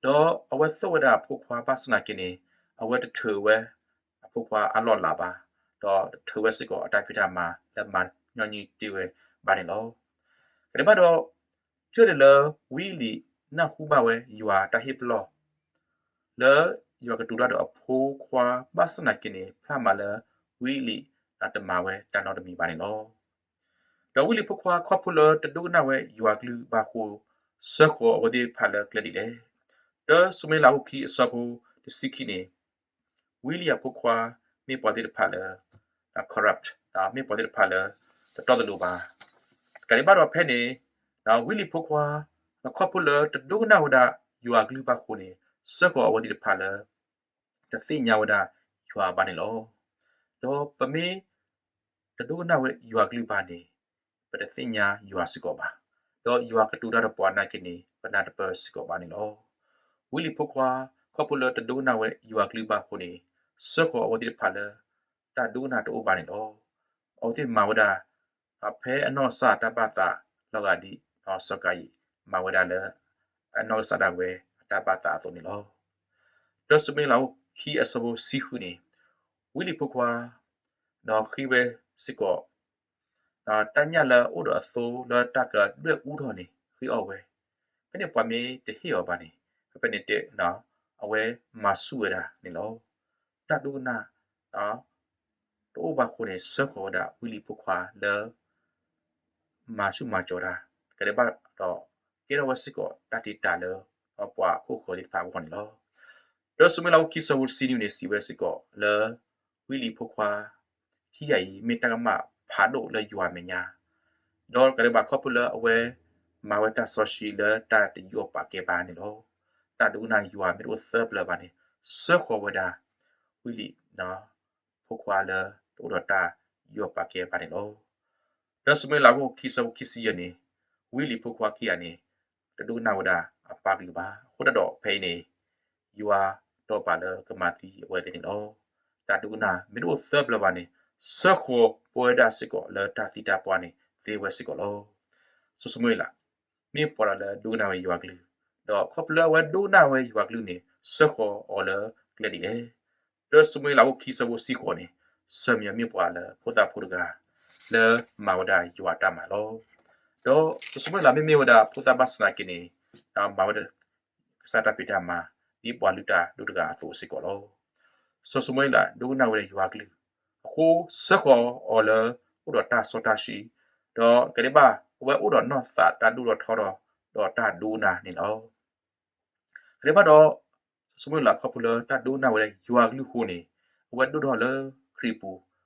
ဒီးအဝဲသိၣ်ဝဲဒၣ်အဖိခွါဘၣ်ဆၣ်သနာ်က့န့ၣ်, အဝဲတထုးဝဲအဖိခွါအလီၢ်အလၤဘၣ်, ဒီးတထုးဝဲစ့ၢ်ကီးအတၢ်ဖံးတၢ်မၤလၢမၤညီနုၢ်တ့ၢ်ဝဲဘၣ်န့ၣ်လီၤ. ကဒဲးဘၣ်ဒီး, ကၢၣ်ဒၣ်လၢဝံအလံးနၢ်ဟူဘၣ်ဝဲယွၤတၢ်ဟ့ၣ်ပလီၢ် လၢယွၤကတိၤတၢ်ဒီးအဖိခွါဘၣ်ဆၣ်သနာ်က့န့ၣ်, ဖျါမးလၢဝံအလံးတမၤဝဲတၢ်နီတမံၤဘၣ်န့ၣ်လီၤ. ဒီးဝံလံၤဖိခွါခီဖျိလၢတဒိကနၣ်ဝဲယွၤကလုၢ်ဘၣ်အဃိ, ဆှၢဃီၤအဝဲသ့ၣ်တဖၣ်လၢကျဲဒ်လဲၣ်. တၢ်ၡမူၤအ့လးအခိၣ်ခံအဆၢဖိတဆံခံန့ၣ်, ဝံလံၤအဖိခွါမ့ၢ်ပှၤသ့ၣ်တဖၣ်လၢ corrupt, မ့ၢ်ပှၤသ့ၣ်တဖၣ်လၢတတီတလိၤဘၣ်. တကးဒံးဘၣ်ဒီးဖဲန့ၣ်, ဝံလံၤဖိခွါ ခီဖျိလၢတဒိကနၣ်ဝဲဒၣ်ယွၤကလုၢ်ဘၣ်အဃိန့ၣ်, ဆှၢဃီၤအဝဲသ့ၣ်တဖၣ်လၢ တသ့ၣ်ညါဝဲဒၣ်ယွၤဘၣ်န့ၣ်လီၤ. ဒီးပမ့ၢ်တဒိကနၣ်ဝဲယွၤကလုၢ်ဘၣ်န့ၣ်, ပတသ့ၣ်ညါယွၤစ့ၢ်ကီးဘၣ်. ဒီးယွၤကတိၤတၢ်ဒီးပှၤသနာ်က့န့ၣ်, ပနၢ်တပၢၢ်စ့ၢ်ကီးဘၣ်န့ၣ်လီၤ. ဝံလံၤဖိခွါ ခီဖျိလၢတဒိကနၣ်ဝဲယွၤကလုၢ်ဘၣ်အဃိန့ၣ်, ဆှၢဃီၤအဝဲသ့ၣ်တဖၣ်လၢ တၢ်ဒိကနၣ်တအိၣ်ဘၣ်န့ၣ်လီၤ. အဝဲသ့ၣ်မၤဝဲဒၣ် ဖဲအနီၢ်ကစၢ်တၢ်ဘၣ်သးလီၤဂာ်ဒ် စီၤကၤယံၣ် မၤဝဲဒၣ်လၢ အနီၢ်ကစၢ်ဒၣ်ဝဲအတၢ်ဘၣ်သးအသိးန့ၣ်လီၤ. တၢ်ၡမူၤအ့လးအခိၣ်ခံအဆၢဖိတဆံဃုန့ၣ်, ဝံလံၤဖိခွါ ဒီးဃ့ဝဲစ့ၢ်ကီး တၢ်ညၣ်လၢအအိၣ်ဒီးအသိလၢတၢ်ကဒွဲၣ်အူထီၣ်န့ၣ် ဃ့အီၣ်ဝဲ, ဖဲန့ၣ်ပှၤမ့ၢ်တဟ့ၣ်အီၤဘၣ်န့ၣ်, ဖဲန့ၣ်တဲ အဝဲမၤဆူၣ်ဝဲဒၣ်န့ၣ်လီၤ. တၢ်ဒိကနၣ် တအိၣ်ဘၣ်အဃိန့ၣ် ဆှၢဃီၤဝဲဒၣ်ဝံလံၤဖိခွါလၢ မၤဆူၣ်မၤစီၤတၢ်, တကးဒံးဘၣ်ဒီး ကဲထီၣ်ဝဲစ့ၢ်ကီးတၢ်တံာ်တာ်လၢ ပှၤဟီၣ်ခိၣ်ဖိသ့ၣ်တဖၣ်အဂီၢ်န့ၣ်လီၤ. တၢ်ၡမူၤအ့လးအခိၣ်ခံအဆၢဖိတဆံနွံန့ၣ် စံးဝဲစ့ၢ်ကီးလၢ ဝံလံၤဖိခွါ ခံဂၤအံၤ မ့ၢ်တၢ်ကမၣ်ဖးဒိၣ်လၢယွၤအမဲာ်ညါ, ဒီးတကးဒံးဘၣ်ခီဖျိလၢအဝဲမၤဝဲတၢ်စီဆှံလၢတၢ်တယူးယီၣ်ပာ်ကဲဘၣ်န့ၣ်လီၤ. တၢ်ဒိကနၣ်ယွၤမ့ၢ်တအိၣ်သၢပျၢၤဘၣ်န့ၣ် ဆှၢဃီၤဝဲဒၣ် ဝံလံၤ ဖိခွါလၢတအိၣ်ဒီးတၢ်ယူးယီၣ်ပာ်ကဲဘၣ်န့ၣ်လီၤ. တၢ်ၡမူၤအ့လးအခိၣ်ခံအဆၢဖိခံဆံယဲၢ်န့ၣ်, ဝံလံၤဖိခွါခံဂၤန့ၣ် တဒိကနၣ်ဝဲဒၣ်အပၢ်ကလုၢ်ဘၣ်. အဃိသတးဒီးဖဲအံၤန့ၣ် ယွၤတီၢ်ပာ်လၢကမၤသံအဝဲသ့ၣ်န့ၣ်လီၤ. တၢ်ဒိကနၣ်မ့ၢ်တအိၣ်သၢပျၢၤဘၣ်န့ၣ် ဆှၢဃီၤပဝဲဒၣ်စ့ၢ်ကီးလၢတၢ်သံတၢ်ပှၢ်န့ၣ်သ့ဝဲစ့ၢ်ကီးလီၤ. စီၤၡမူၤအ့လး မ့ၢ်ပှၤတဂၤလၢဒိကနၣ်ဝဲယွၤကလုၢ်, ဒီးခီဖျိလၢအဝဲဒိကနၣ်ဝဲယွၤကလုၢ်န့ၣ် ဆှၢဃီၤအီၤလၢကျဲဒ်လဲၣ်. တၢ်ၡမူၤအ့လးအခိၣ်ခံအဆၢဖိတဆံဃိးန့ၣ်, စီၤၡမူၤအ့လးမ့ၢ်ပှၤလၢဖိသၣ်ဖိတဂၤ လၢမၤဝဲဒၣ်ယွၤအတၢ်မၤလီၤ. ဒီးစီၤၡမူၤအ့လးမ့မ့ၢ်ဝဲဒၣ်ဖိသၣ်ဘၣ်ဆၣ်သနာ်က့န့ၣ်, မၤဝဲဒၣ်ကစၢ်တၢ်ဖံးတၢ်မၤ ဒ်ပှၤလုၢ်တၢ်ဒိၣ်တဂၤအသိးစ့ၢ်ကီးလီၤ. စီၤၡမူၤအ့လးဒိကနၣ်ဝဲဒၣ်ယွၤကလုၢ်အဃိ ဆှၢဃီၤအီၤလၢအိၣ်ဒီးတၢ်စီတၢ်ဆှံ, ဒီးတကးဒံးဘၣ် အဝဲအိၣ်ဒီးနီၢ်သးတၢ်ဒိၣ်ထီၣ်ထီထီၣ် ဒီးတၢ်ဒိကနၣ်န့ၣ်လီၤ. တကးဒံးဘၣ်ဒီး စီၤၡမူၤအ့လးခီဖျိလၢတၢ်ဒိကနၣ်ဝဲဒၣ်ယွၤကလုၢ်အဃိန့ၣ်, အဝဲဒိၣ်ထီၣ်လၢခရံာ်ပူ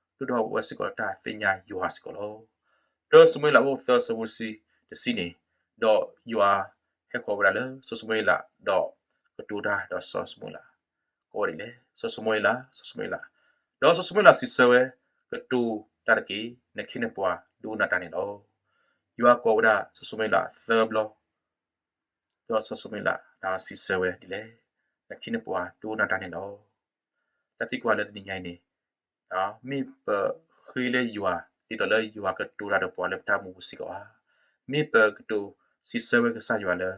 ၤ, ဒိၣ်ထီၣ်ဝဲစ့ၢ်ကီးလၢတၢ်သ့ၣ်ညါယွၤစ့ၢ်ကီးလီၤ. တၢ်ၡမူၤအ့လးအခိၣ်သၢအဆၢဖိတဆံန့ၣ်, ဒီးယွၤဟဲဃီၤဝဲဒၣ်လၢစီၤၡမူၤအ့လး, ဒီးကတိၤတၢ်ဒီးစီၤၡမူၤအ့လး, ကိးဝဲဒ်လဲၣ်, စီၤၡမူၤအ့လး, စီၤၡမူၤအ့လး, ဒီးစီၤၡမူၤအ့လးစံးဆၢဝဲ, ကတိၤတၢ်တက့ၢ်, နခ့နပှၤဒိကနၣ်တၢ်န့ၣ်လီၤ. ယွၤကိးဝဲဒၣ်စီၤၡမူၤအ့လးသၢဘျီ ဒီးစီၤၡမူၤအ့လးစံးဆၢဝဲဒ်လဲၣ်, နခ့နပှၤဒိကနၣ်တၢ်န့ၣ်လီၤ. တၢ်သံကွၢ်လၢတနံၤညါအံၤန့ၣ်, မ့ၢ်ပဃ့လၢယွၤ ဒ်သိးလၢယွၤကတိၤတၢ်ဒီးပှၤလၢပတၢ်အိၣ်မူပူၤစ့ၢ်ကီးဧါ. မ့ၢ်ပကတိၤစံးဆၢဝဲကစၢ်ယွၤလၢ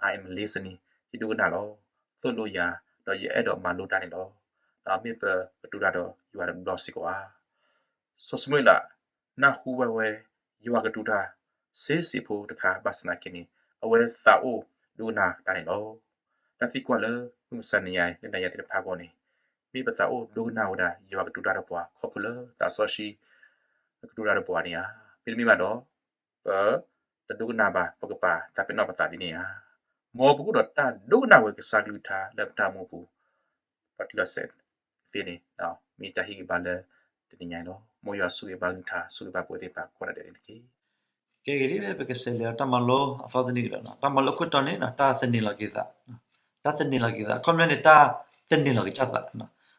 I am listening, ယဒိကနၣ်လီၤ, သိၣ်လိယၤ, ဒီးယအဲၣ်ဒိးမၤလိတၢ်န့ၣ်လီၤ. ဒီးမ့ၢ်ပကတိၤတၢ်ဒီးယွၤတဘျီစ့ၢ်ကီးဧါ. စီၤၡမူၤအ့လး နၢ်ဟူဝဲဝဲ ယွၤကတိၤတၢ် စ့စ့ဖိတခါဘၣ်ဆၣ်သနာ်က့န့ၣ်, အဝဲသးအိၣ်ဒိကနၣ်တၢ်န့ၣ်လီၤ. တၢ်သံကွၢ်လၢမုၢ်မဆါတနံၤညါအံၤ လၢနၤယၤသ့ၣ်တဖၣ်အဂီၢ်န့ၣ်, မ့ၢ်ပသးအိၣ်ဒိကနၣ်ဝဲဒၣ်ယွၤကတိၤတၢ်ဒီးပှၤ ခီဖျိလၢသးစီဆှံ ကတိၤတၢ်ဒီးပှၤန့ၣ်ဧါ. မ့တမ့ၢ်ဘၣ်ဒီး ပတဒိကနၣ်ဘၣ် ပကပာ်သးပ့ၤနီၣ်ပသးဒ်န့ၣ်ဧါ. မ်ပကအိၣ်ဒီးတၢ်ဒိကနၣ်ဝဲကစၢ်ကလုၢ်ကထါလၢပတၢ်အိၣ်မူပူၤ ဒီးတုၤလီၤစဲးသ့န့ၣ်, မ့ၢ်တၢ်ဟ့ၣ်ဂံၢ်ဘါလၢတနံၤညါအံၤလီၤ. မ်ယွၤဆိၣ်ဂ့ၤဘၣ်ကလုၢ်ကထါ ဆိၣ်ဂ့ၤဘၣ်ပဝဲသ့ၣ်တဖၣ်ကိးဂၤဒဲးန့ၣ်တက့ၢ်. ကဲဂ့ၤလံ ပကစးလဲၤဒီးတၢ်မၤလိအသီတနံၤကဒီး, တၢ်မၤလိခိၣ်တီန့ၣ် တၢ်သန့ၤလီၤက့ၤသး, တၢ်သန့ၤလီၤက့ၤသး အခီပညီန့ၣ် တၢ်သန့ၤလီၤကစၢ်သး,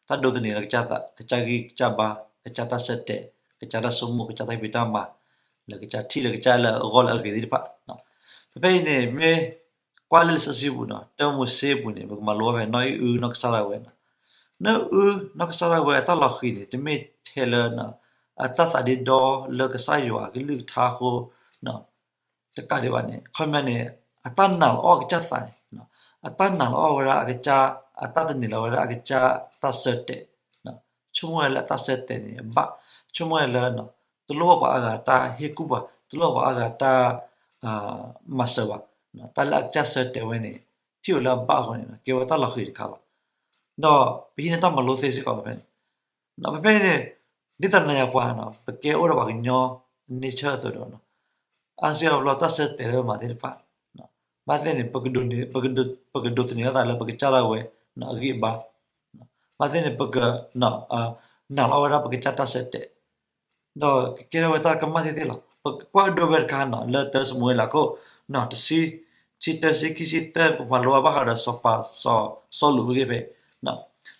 တၢ်ဒိးသန့ၤလီၤကစၢ်သး, ကစၢ်ဂံၢ်ကစၢ်ဘါ, ကစၢ်တၢ်ဆၢတဲာ်, ကစၢ်တၢ်ဆိကမိၣ်, ကစၢ်တၢ်ဖံးတၢ်မၤ, လၢကစၢ်ထံၣ်လၢကစၢ်လၢအဂီၢ်လၢအဂ့ၤသ့ၣ်တဖၣ်. ဖဲဖဲအံၤန့ၣ် မ့ၢ်ကွၢ်လၢလံာ်စီဆှံပူၤန့ၣ်, တၢမိၤၡ့ပူၤန့ၣ် ပကမၤလိဝဲဖဲနီၢ်အုၣ်နီၢ်ကစၢ်ဒၣ်ဝဲန့ၣ်, နီၢ်အုၣ်နီၢ်ကစၢ်ဒၣ်ဝဲအတၢ်လီၤဃံၤန့ၣ် တမ့ၢ်ထဲလၢ အတၢ်သးဒ့ဒီလၢကစၢ်ယွၤအကလုၢ်ကထါအဃိ တကးဒံးဘၣ်န့ၣ် ခီပညီန့ၣ် အတၢ်နာ်လီၤအီၣ်အကစၢ်သးန့ၣ်, အတၢ်နာ်လီၤအီၣ်ဝဲဒၣ်အကစၢ်, အတၢ်သန့ၤလီၤဝဲဒၣ်အကစၢ်တၢ်ဆၢတဲာ်, ဆိကမိၣ်ဝဲလၢအတၢ်ဆၢတဲာ်န့ၣ် အဘၣ်, ဆိကမိၣ်ဝဲလၢ တလိၣ်ဘၣ်ပှၤအါဂၤတၢ်ဟ့ၣ်ကူၣ်ပှၤ, တလိၣ်ဘၣ်ပှၤအါဂၤတၢ် မၤစၢၤဘၣ်, တၢ်လၢအကစၢ်ဆၢတဲာ်ဝဲန့ၣ် ထံၣ်ဝဲလၢအဘၣ်အဃိန့ၣ် ကဲဝဲတၢ်လီၤဃံၤတခါလီၤ. ဒီးပဟံးန့ၢ်တၢ်မၤလိသ့စ့ၢ်ကီးလီၤဖဲန့ၣ်. ဖဲဖဲအံၤန့ၣ် ဒ်သိးနၤယၤပှၤန့ၣ် ပကဲအိၣ်ဒီးပှၤကညီ nature အသိးဒီး အါစုအါဘျီတၢ်ဆၢတဲာ်လၢပမၤသ့ၣ်တဖၣ် ဘၣ်သ့ၣ်န့ၣ် ပကဒိးသန့ၤအသးလၢပကစၢ်ဒၣ်ဝဲ အဂံၢ်အဘါ, ဘၣ်သ့ၣ်န့ၣ် ပက နာ်လီၤဝဲဒၣ်ပကစၢ်တၢ်ဆၢတဲာ် ဒီးကကဲထီၣ်ဝဲတၢ်ကမၣ်သ့ၣ်သ့ၣ်လီၤ. ပကကွၢ်ဒိဝဲတခါန့ၣ် လၢတၢစမူၤအ့လးခိၣ် တဆံ, ဆံတၢ ဆံခံ ဆံသၢ ပမၤလိဘၣ်ဃးဒီးစီၤပၤစီၤစီလူးအဂ့ၢ်ဖဲ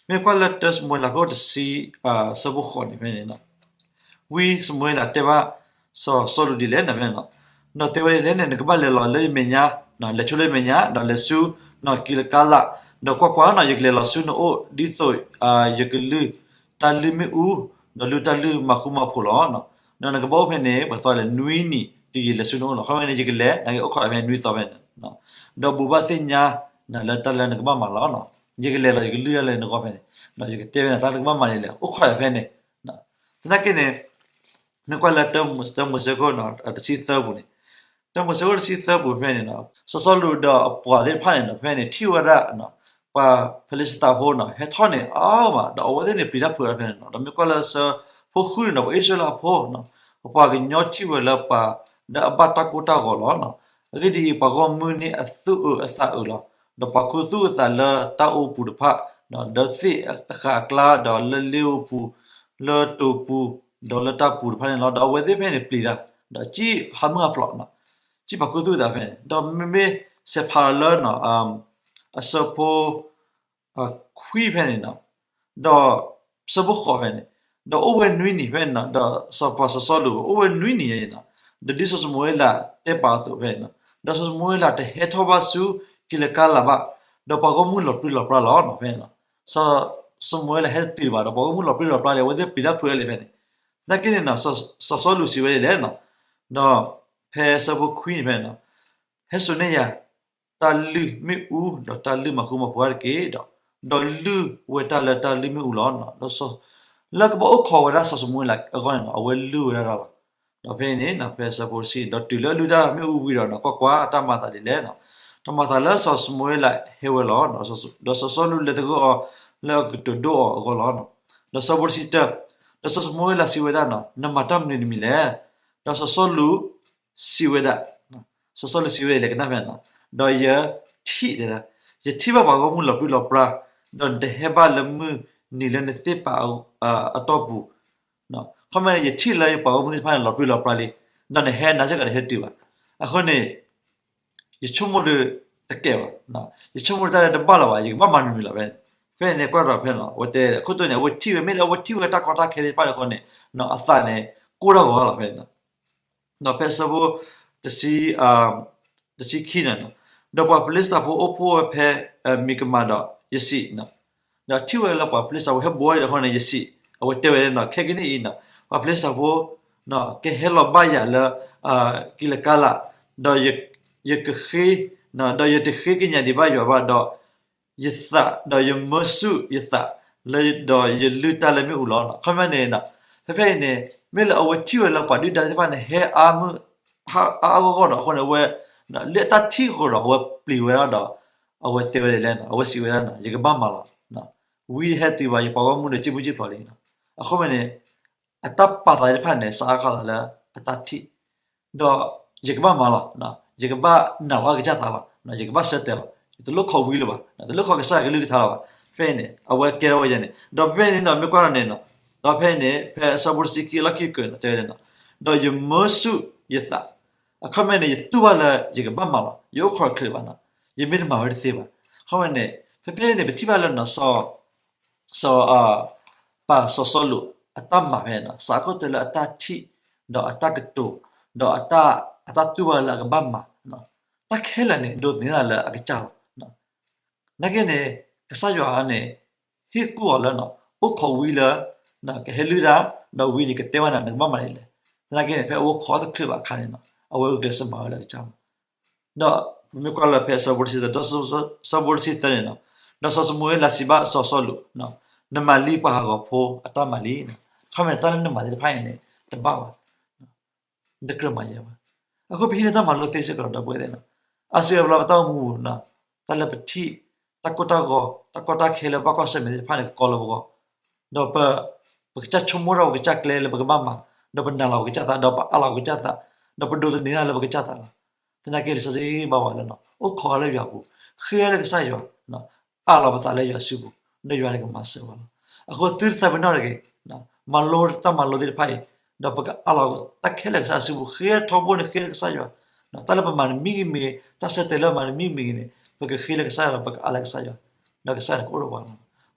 မ့ၢ်ကွၢ်လၢတၢစမူၤအ့လးခိၣ်တဆံ ဆၢဖိဃိးန့ၣ်ဖဲန့ၣ် ဝံစမူၤအ့လးတဲဘၣ်စီၤစီလူးဒ်လဲၣ်န့ၣ်ဖဲန့ၣ်, ဒီးတဲဝဲဒ်လဲၣ်န့ၣ် နကဘၣ်လဲၤလီၤလၢယမဲာ်ညါ, လဲၤဆိလၢယမဲာ်ညါ ဒီးလဲၤဆူ ကံလကါလး, ဒီးကွၢ်ကွၢ်န့ၣ် ယကလဲၤလီၤဆူနအိၣ် ဒ်သိးယကလုၢ်တၢ်လုၢ်မ့ၣ်အူ, ဒီးလုၢ်တၢ်လုၢ်မၤဃူမၤဖိးလီၤ. ဒီးနကဘၣ်အိၣ်ဖဲန့ၣ် ပှဲၤသီလဲၣ် နွံနံၣ် တုၤယလဲၤဆူနအိၣ်လီၤ. ခီဖဲန့ၣ် ယကလဲၤ နကအိၣ်ခိးယၤဖဲနွံသီဖဲန့ၣ်, ဒီးဘူးဘၣ်သ့ၣ်ညါ လၢတၢ်လၢနကဘၣ်မၤလီၤ. ယကလဲၤလီၤ ယကလုၢ်ယၤလၢနဂီၢ်ဖဲန့ၣ်, ဒီးယကတဲဖဲန့ၣ် တၢ်လၢနကဘၣ်မၤန့ၣ်လဲၣ် အိၣ်ခိးယၤဖဲန့ၣ်. သနာ်က့န့ၣ် မ့ၢ်ကွၢ်လၢတၢမိၤၡ့ခိၣ်တဆံသၢပူၤန့ၣ်, တၢမိၤၡ့ခိၣ်တဆံသၢပူၤဖဲန့ၣ် စီၤစီလူးဒီးအပှၤသ့ၣ်တဖၣ်န့ၣ်ဒီး ဖဲန့ၣ် ထံၣ်ဝဲဒၣ် ပှၤဖလံးစတံဖိန့ၣ် ဟဲထီၣ်န့ၣ်အါမး ဒီးအဝဲသ့ၣ်န့ၣ်ပျံၤတၢ်ဖုးအီၤဖဲန့ၣ်, ဒီးမ့ၢ်ကွၢ်လၢဆၢဖိဃုန့ၣ်ဒီး ပှၤအံၣ်စရ့လးဖိန့ၣ် အပှၤကညီထံၣ်ဝဲလၢပှၤလၢအဘၣ်တၢ်ကိၢ်တၢ်ဂီၤလီၤ. အဂ့ၢ်ဒ်အံၤ ပှၤဂီၢ်မုၢ်န့ၣ်အသူၣ်အုးအသးအုးလီၤ. ဒီးပှၤခူသူၣ်အသးလၢတၢ်အိၣ်ပူၤတဖၣ်, ဒီးသ့ၣ်အဃးအကျါ ဒီးလၢလ့အိၣ်ပူၤ, လၢတိာ်ပူၤ, ဒီးလၢတၢ်ပူၤတဖၣ်န့ၣ်လီၤ. ဒီးအဝဲသ့ၣ်ဖဲန့ၣ်ပျံၤတၢ်, ဒီးစံၣ်ဟးမုၢ်ဟးဖျိး, စံၣ်ပှၤခူသူၣ်အသးဖဲန့ၣ်, ဒီးမ့မ့ၢ်စဲးဖးလၢ အဆၢဖိ ခွံဖဲန့ၣ်, ဒီးဆၢဖိဃိးဖဲန့ၣ်, ဒီးအိၣ်ဝဲနွံနံၤဖဲန့ၣ်, ဒီးစီၤပၤစီၤစီလူး အိၣ်ဝဲနွံနံၤန့ၣ်, ဒီးဒ်စီၤၡမူၤအ့လးတဲပာ်အသိးဖဲန့ၣ်, ဒီးစီၤၡမူၤအ့လးတဟဲထီၣ်ဘၣ်ဆူကံလကါလးဘၣ်, ဒီးပှၤဂီၢ်မုၢ်လီၤပြံလီၤပြါလီၤဖဲန့ၣ်. စီၤၡမူၤအ့လးဟဲတတုၤဘၣ် ဒီးပှၤဂီၢ်မုၢ်လီၤပြံလီၤပြါလံ အဝဲသ့ၣ်ပျံၤတၢ်ဖုးလံဖဲန့ၣ်. သနာ်က့န့ၣ် စီၤစီလူးစံးဝဲဒ်လဲၣ်, ဒီးဖဲဆၢဖိခွံန့ၣ်ဖဲန့ၣ်, ဟဲစိာ်န့ၢ်ယၤ တၢ်လုၢ်မ့ၣ်အူ ဒီးတၢ်လုၢ်မၤဃူမၤဖိးတက့ၢ်, ဒီးလုၢ်ဝဲတၢ်လၢတၢ်လုၢ်မ့ၣ်အူလီၤ. လၢကဘၣ်အိၣ်ခိးဝဲဒၣ်စီၤၡမူၤအ့လးအဂီၢ်န့ၣ် အဝဲလုၢ်ဝဲဒၣ်တၢ်လီၤ. ဒီးဖဲန့ၣ် ဖဲဆၢဖိတဆံ ဒီးတုၤလၢအလုၢ်တၢ်မ့ၣ်အူဝံၤဒီး ကွၢ်ကွၢ်, တၢ်မၤသးဒ်လဲၣ်, တၢ်မၤသးလၢစီၤၡမူၤအ့လးဟဲဝဲလီၤ. ဒီးစီၤစီလူးလဲၤသဂၢၢ်အီၤလၢအကတိၤဒိၣ်အီၤအဂီၢ်လီၤ. ဒီးဆၢဖိတဆံတၢ, ဒီးစီၤၡမူၤအ့လးစံးဝဲဒၣ်န့ၣ်, နမၤတၢ်မနုၤတမံၤလဲၣ်. ဒီးစီၤစီလူး စံးဝဲဒၣ်, စီၤစီလူးစံးဝဲဒ်လဲၣ်ကနၣ်ဖဲန့ၣ်, ဒီးယထံၣ်, ယထံၣ်ဘၣ်ပှၤဂီၢ်မုၢ်လီၤပြံလီၤပြါ, ဒီးနတဟဲဘၣ်လၢမုၢ်နံၤလၢနသ့ၣ်ပာ်အတီၢ်ပူၤ, ခီမ့ၢ်န့ၣ် ယထံၣ်လၢယပှၤဂီၢ်မုၢ်သ့ၣ်တဖၣ်န့ၣ် လီၤပြံလီၤပြါလံ, ဒီးနဟဲနၤစ့ၢ်ကီးတဟဲတုၤဘၣ်. အဃိန့ၣ် ယဆိကမိၣ်ဒီးတကဲဘၣ်, ယဆိကမိၣ်ဒီးတၢ်လၢတဘၣ်လီၤဘၣ်, ယကဘၣ်မၤမနုၤမံၤလီၤဖဲန့ၣ်. ဖဲန့ၣ်ကွၢ်ဒီးဖဲန့ၣ် အဝဲတဲအခိၣ်တီန့ၣ် အဝဲထံၣ်ဝဲ မ့ၢ်လၢအဝဲထံၣ်ဝဲတၢ်ကီတၢ်ခဲသ့ၣ်တဖၣ်န့ၣ်အဃိန့ၣ် အသးန့ၣ် ကိၢ်ထီၣ်ဂီၤလီၤဖဲန့ၣ်. ဒီးဖဲဆၢဖိ တဆံ, တဆံခံန့ၣ်, ဒီးပှၤဖလံးစတံဖိအိၣ်ဖှိၣ်ဝဲဖဲ မံးကမးဒီး ယစံး, ဒီးထံၣ်ဝဲလၢပှၤဖလံးစတံဖိဟဲဘိးဝဲဒ်အဃိန့ၣ် ယစံး, အဝဲတဲဝဲဒ်န့ၣ် ခဲကနံၣ်အံၤန့ၣ် ပှၤဖလံးစတံဖိ ကဟဲလီၤဘၣ်ယၤလၢ ကံလကါလး, ဒီးယကဃ့, ဒီးယတဃ့ကညးဒံးဘၣ်ယွၤဘၣ်, ဒီးယသး, ဒီးယမၢဆူၣ်ယသး, ဒီးယလုၢ်တၢ်လၢမ့ၣ်အူလီၤ. ခီမ့ၢ်န့ၣ် ဖဲဖဲအံၤန့ၣ် မ့ၢ်လၢအဝဲထံၣ်ဝဲလၢပှၤဒုၣ်ဒါသ့ၣ်တဖၣ်န့ၣ် ဟဲအါမုၢ် အါအါဂီၢ်ဂီၢ်ဒီး အဃိန့ၣ် အဝဲ လၢတၢ်ထံၣ်အဃိဒီး အဝဲပျံၤဝဲဒၣ်ဒီး အဝဲတဲဝဲဒ်လဲၣ်န့ၣ် အဝဲစံးဝဲဒၣ်န့ၣ် ယကဘၣ်မၤလီၤ. ဝံဟဲတုၤဘၣ် ယပှၤဂီၢ်မုၢ်ဒီး စံၣ်ဘူၣ်စံၣ်ဖီလံ. အဃိမ့ၢ်န့ၣ် အတၢ်ပာ်သးသ့ၣ်တဖၣ်န့ၣ် စးအါခီသးလၢအတၢ်ထံၣ်, ဒီးယကဘၣ်မၤလီၤ, ယကဘၣ်နာ်လီၤအကစၢ်သးလီၤ, ယကဘၣ်ဆၢတဲာ်လီၤ, ယတလိၣ်ခိးဝံလၢၤဘၣ်, တလိၣ်ခိးကစၢ်ယွၤကလုၢ်ကထါလၢၤဘၣ်. ဖဲအံၤန့ၣ် အဝဲကဲထီၣ်ဝဲယဲန့ၣ် ဒီးဖဲအံၤန့ၣ်ဒီး မ့ၢ်ကွၢ်ထီၣ်န့ၣ် ဒီးဖဲအံၤန့ၣ် ဖဲအဆၢဖိတဆံခံအလီၢ်ခံကတၢၢ်န့ၣ် တဲဝဲဒ်န့ၣ်, ဒီးယမၢဆူၣ်ယသး, အခီပညီန့ၣ် ယတူၢ်ဘၣ်လၢယကဘၣ်မၤလီၤ, ယအိၣ်ခိးတချုးဘၣ်န့ၣ်, ယမ့ၢ်တမၤဝဲတသ့ဘၣ်. အခီပညီန့ၣ် ဖဲဖဲအံၤန့ၣ် ပထံၣ်ဘၣ်လၢ စီၤ စီၤ ပၢ်စီၤစီလူး အတၢ်မၤဖဲန့ၣ် စးထီၣ်ကတၢၢ်လၢအတၢ်ထံၣ်, ဒီးအတၢ်ကတိၤ, ဒီးအတၢ်တူၢ်ဘၣ်လၢအကဘၣ်မၤ, တၢ်ခဲလၢာ်န့ၣ် ဒိးသန့ၤသးလၢအကစၢ်လီၤ. နာ်က့န့ၣ် ကစၢ်ယွၤန့ၣ် ဟ့ၣ်ကူၣ်အီၤလၢ အိၣ်ခိးဝံလၢ ကဟဲလုၢ်တၢ်, ဒီးဝံၤန့ၣ်ကတဲဝဲနၤ နကဘၣ်မၤဒ်လဲၣ်. သနာ်က့န့ၣ် ဖဲအအိၣ်ခိးတချုးဘၣ်အခါန့ၣ်နီၤ အဝဲဂုာ်ကျဲးစၢးမၤဝဲလၢကစၢ်လီၤ. ဒီးပမ့ၢ်ကွၢ်လၢဖဲအဆၢဖိတဆံသၢ, ဆၢဖိတဆံသၢန့ၣ်နီၤ, ဒီးစီၤၡမူၤအ့လးစံးဘၣ်စီၤစီလူး, နမၤလံပှၤဟးဂီၤဖိအတၢ်မၤလံ. အခီပညီန့ၣ် တၢ်လၢနမၤသ့ၣ်တဖၣ်အံၤန့ၣ် တဘၣ်ဘၣ် နတကြၢးမၤယဲဘၣ်. အဃိပဟံးန့ၢ်တၢ်မၤလိသ့စ့ၢ်ကီးဒီး ဒီပုၢ်ဝဲၢ်သ့ၣ်နီၤ, အါစုအါဘျီပတၢ်အိၣ်မူပူၤနီၤ, တၢ်လၢပထံၣ် တၢ်ကိၢ်တၢ်ဂီၤ တၢ်ကီတၢ်ခဲလၢပဘၣ်ကွၢ်ဆၢၣ်မဲာ်သ့ၣ်တဖၣ်န့ၣ် ကကီလၢပဂီၢ်, ဒီးပ ပကစၢ်ဆိကမိၣ်ထီၣ်ပကစၢ်ကျဲလၢပကဘၣ်မၤ, ဒီးပနာ်လီၤပကစၢ်သး, ဒီးပအးလီၤပကစၢ်သး, ဒီးပဒိးသန့ၤတၢ်လၢပကစၢ်သးလီၤ. သနာ်က့လံာ်စီဆှံဘၣ်ဝဲလၢနီၤ, အိၣ်ခိးအီၤလၢယွၤအပူၤ, ဃ့လၢကစၢ်ယွၤ, အးလီၤပသးလၢယွၤစုပူၤ, ဒီးယွၤန့ၣ်ကမၤစၢၤဝဲလီၤ. အဃိသုတသးပ့ၤနီၣ်တဂ့ၤ, မၤလိတၢ်မၤလိသ့ၣ်တဖၣ်အံၤ, ဒီးပကအးလီၤတၢ်ခဲလၢာ်ကစၢ်ယွၤစုပူၤ, ဃ့ထီဘိန့ၣ်ဃ့လၢကစၢ်ယွၤ, တၢ်လၢပမၤတမံၤဂ့ၤမ့ၢ်ဂ့ၤ, တၢ်ဆၢတဲာ်လၢပမၤတမံၤမ့ၢ်ဂ့ၤန့ၣ် ပကဃ့လၢကစၢ်ယွၤ, ပကအးလၢကစၢ်ယွၤ, ဒီးကစၢ်ယွၤန့ၣ်ကအိၣ်ဒီးပှၤလီၤ.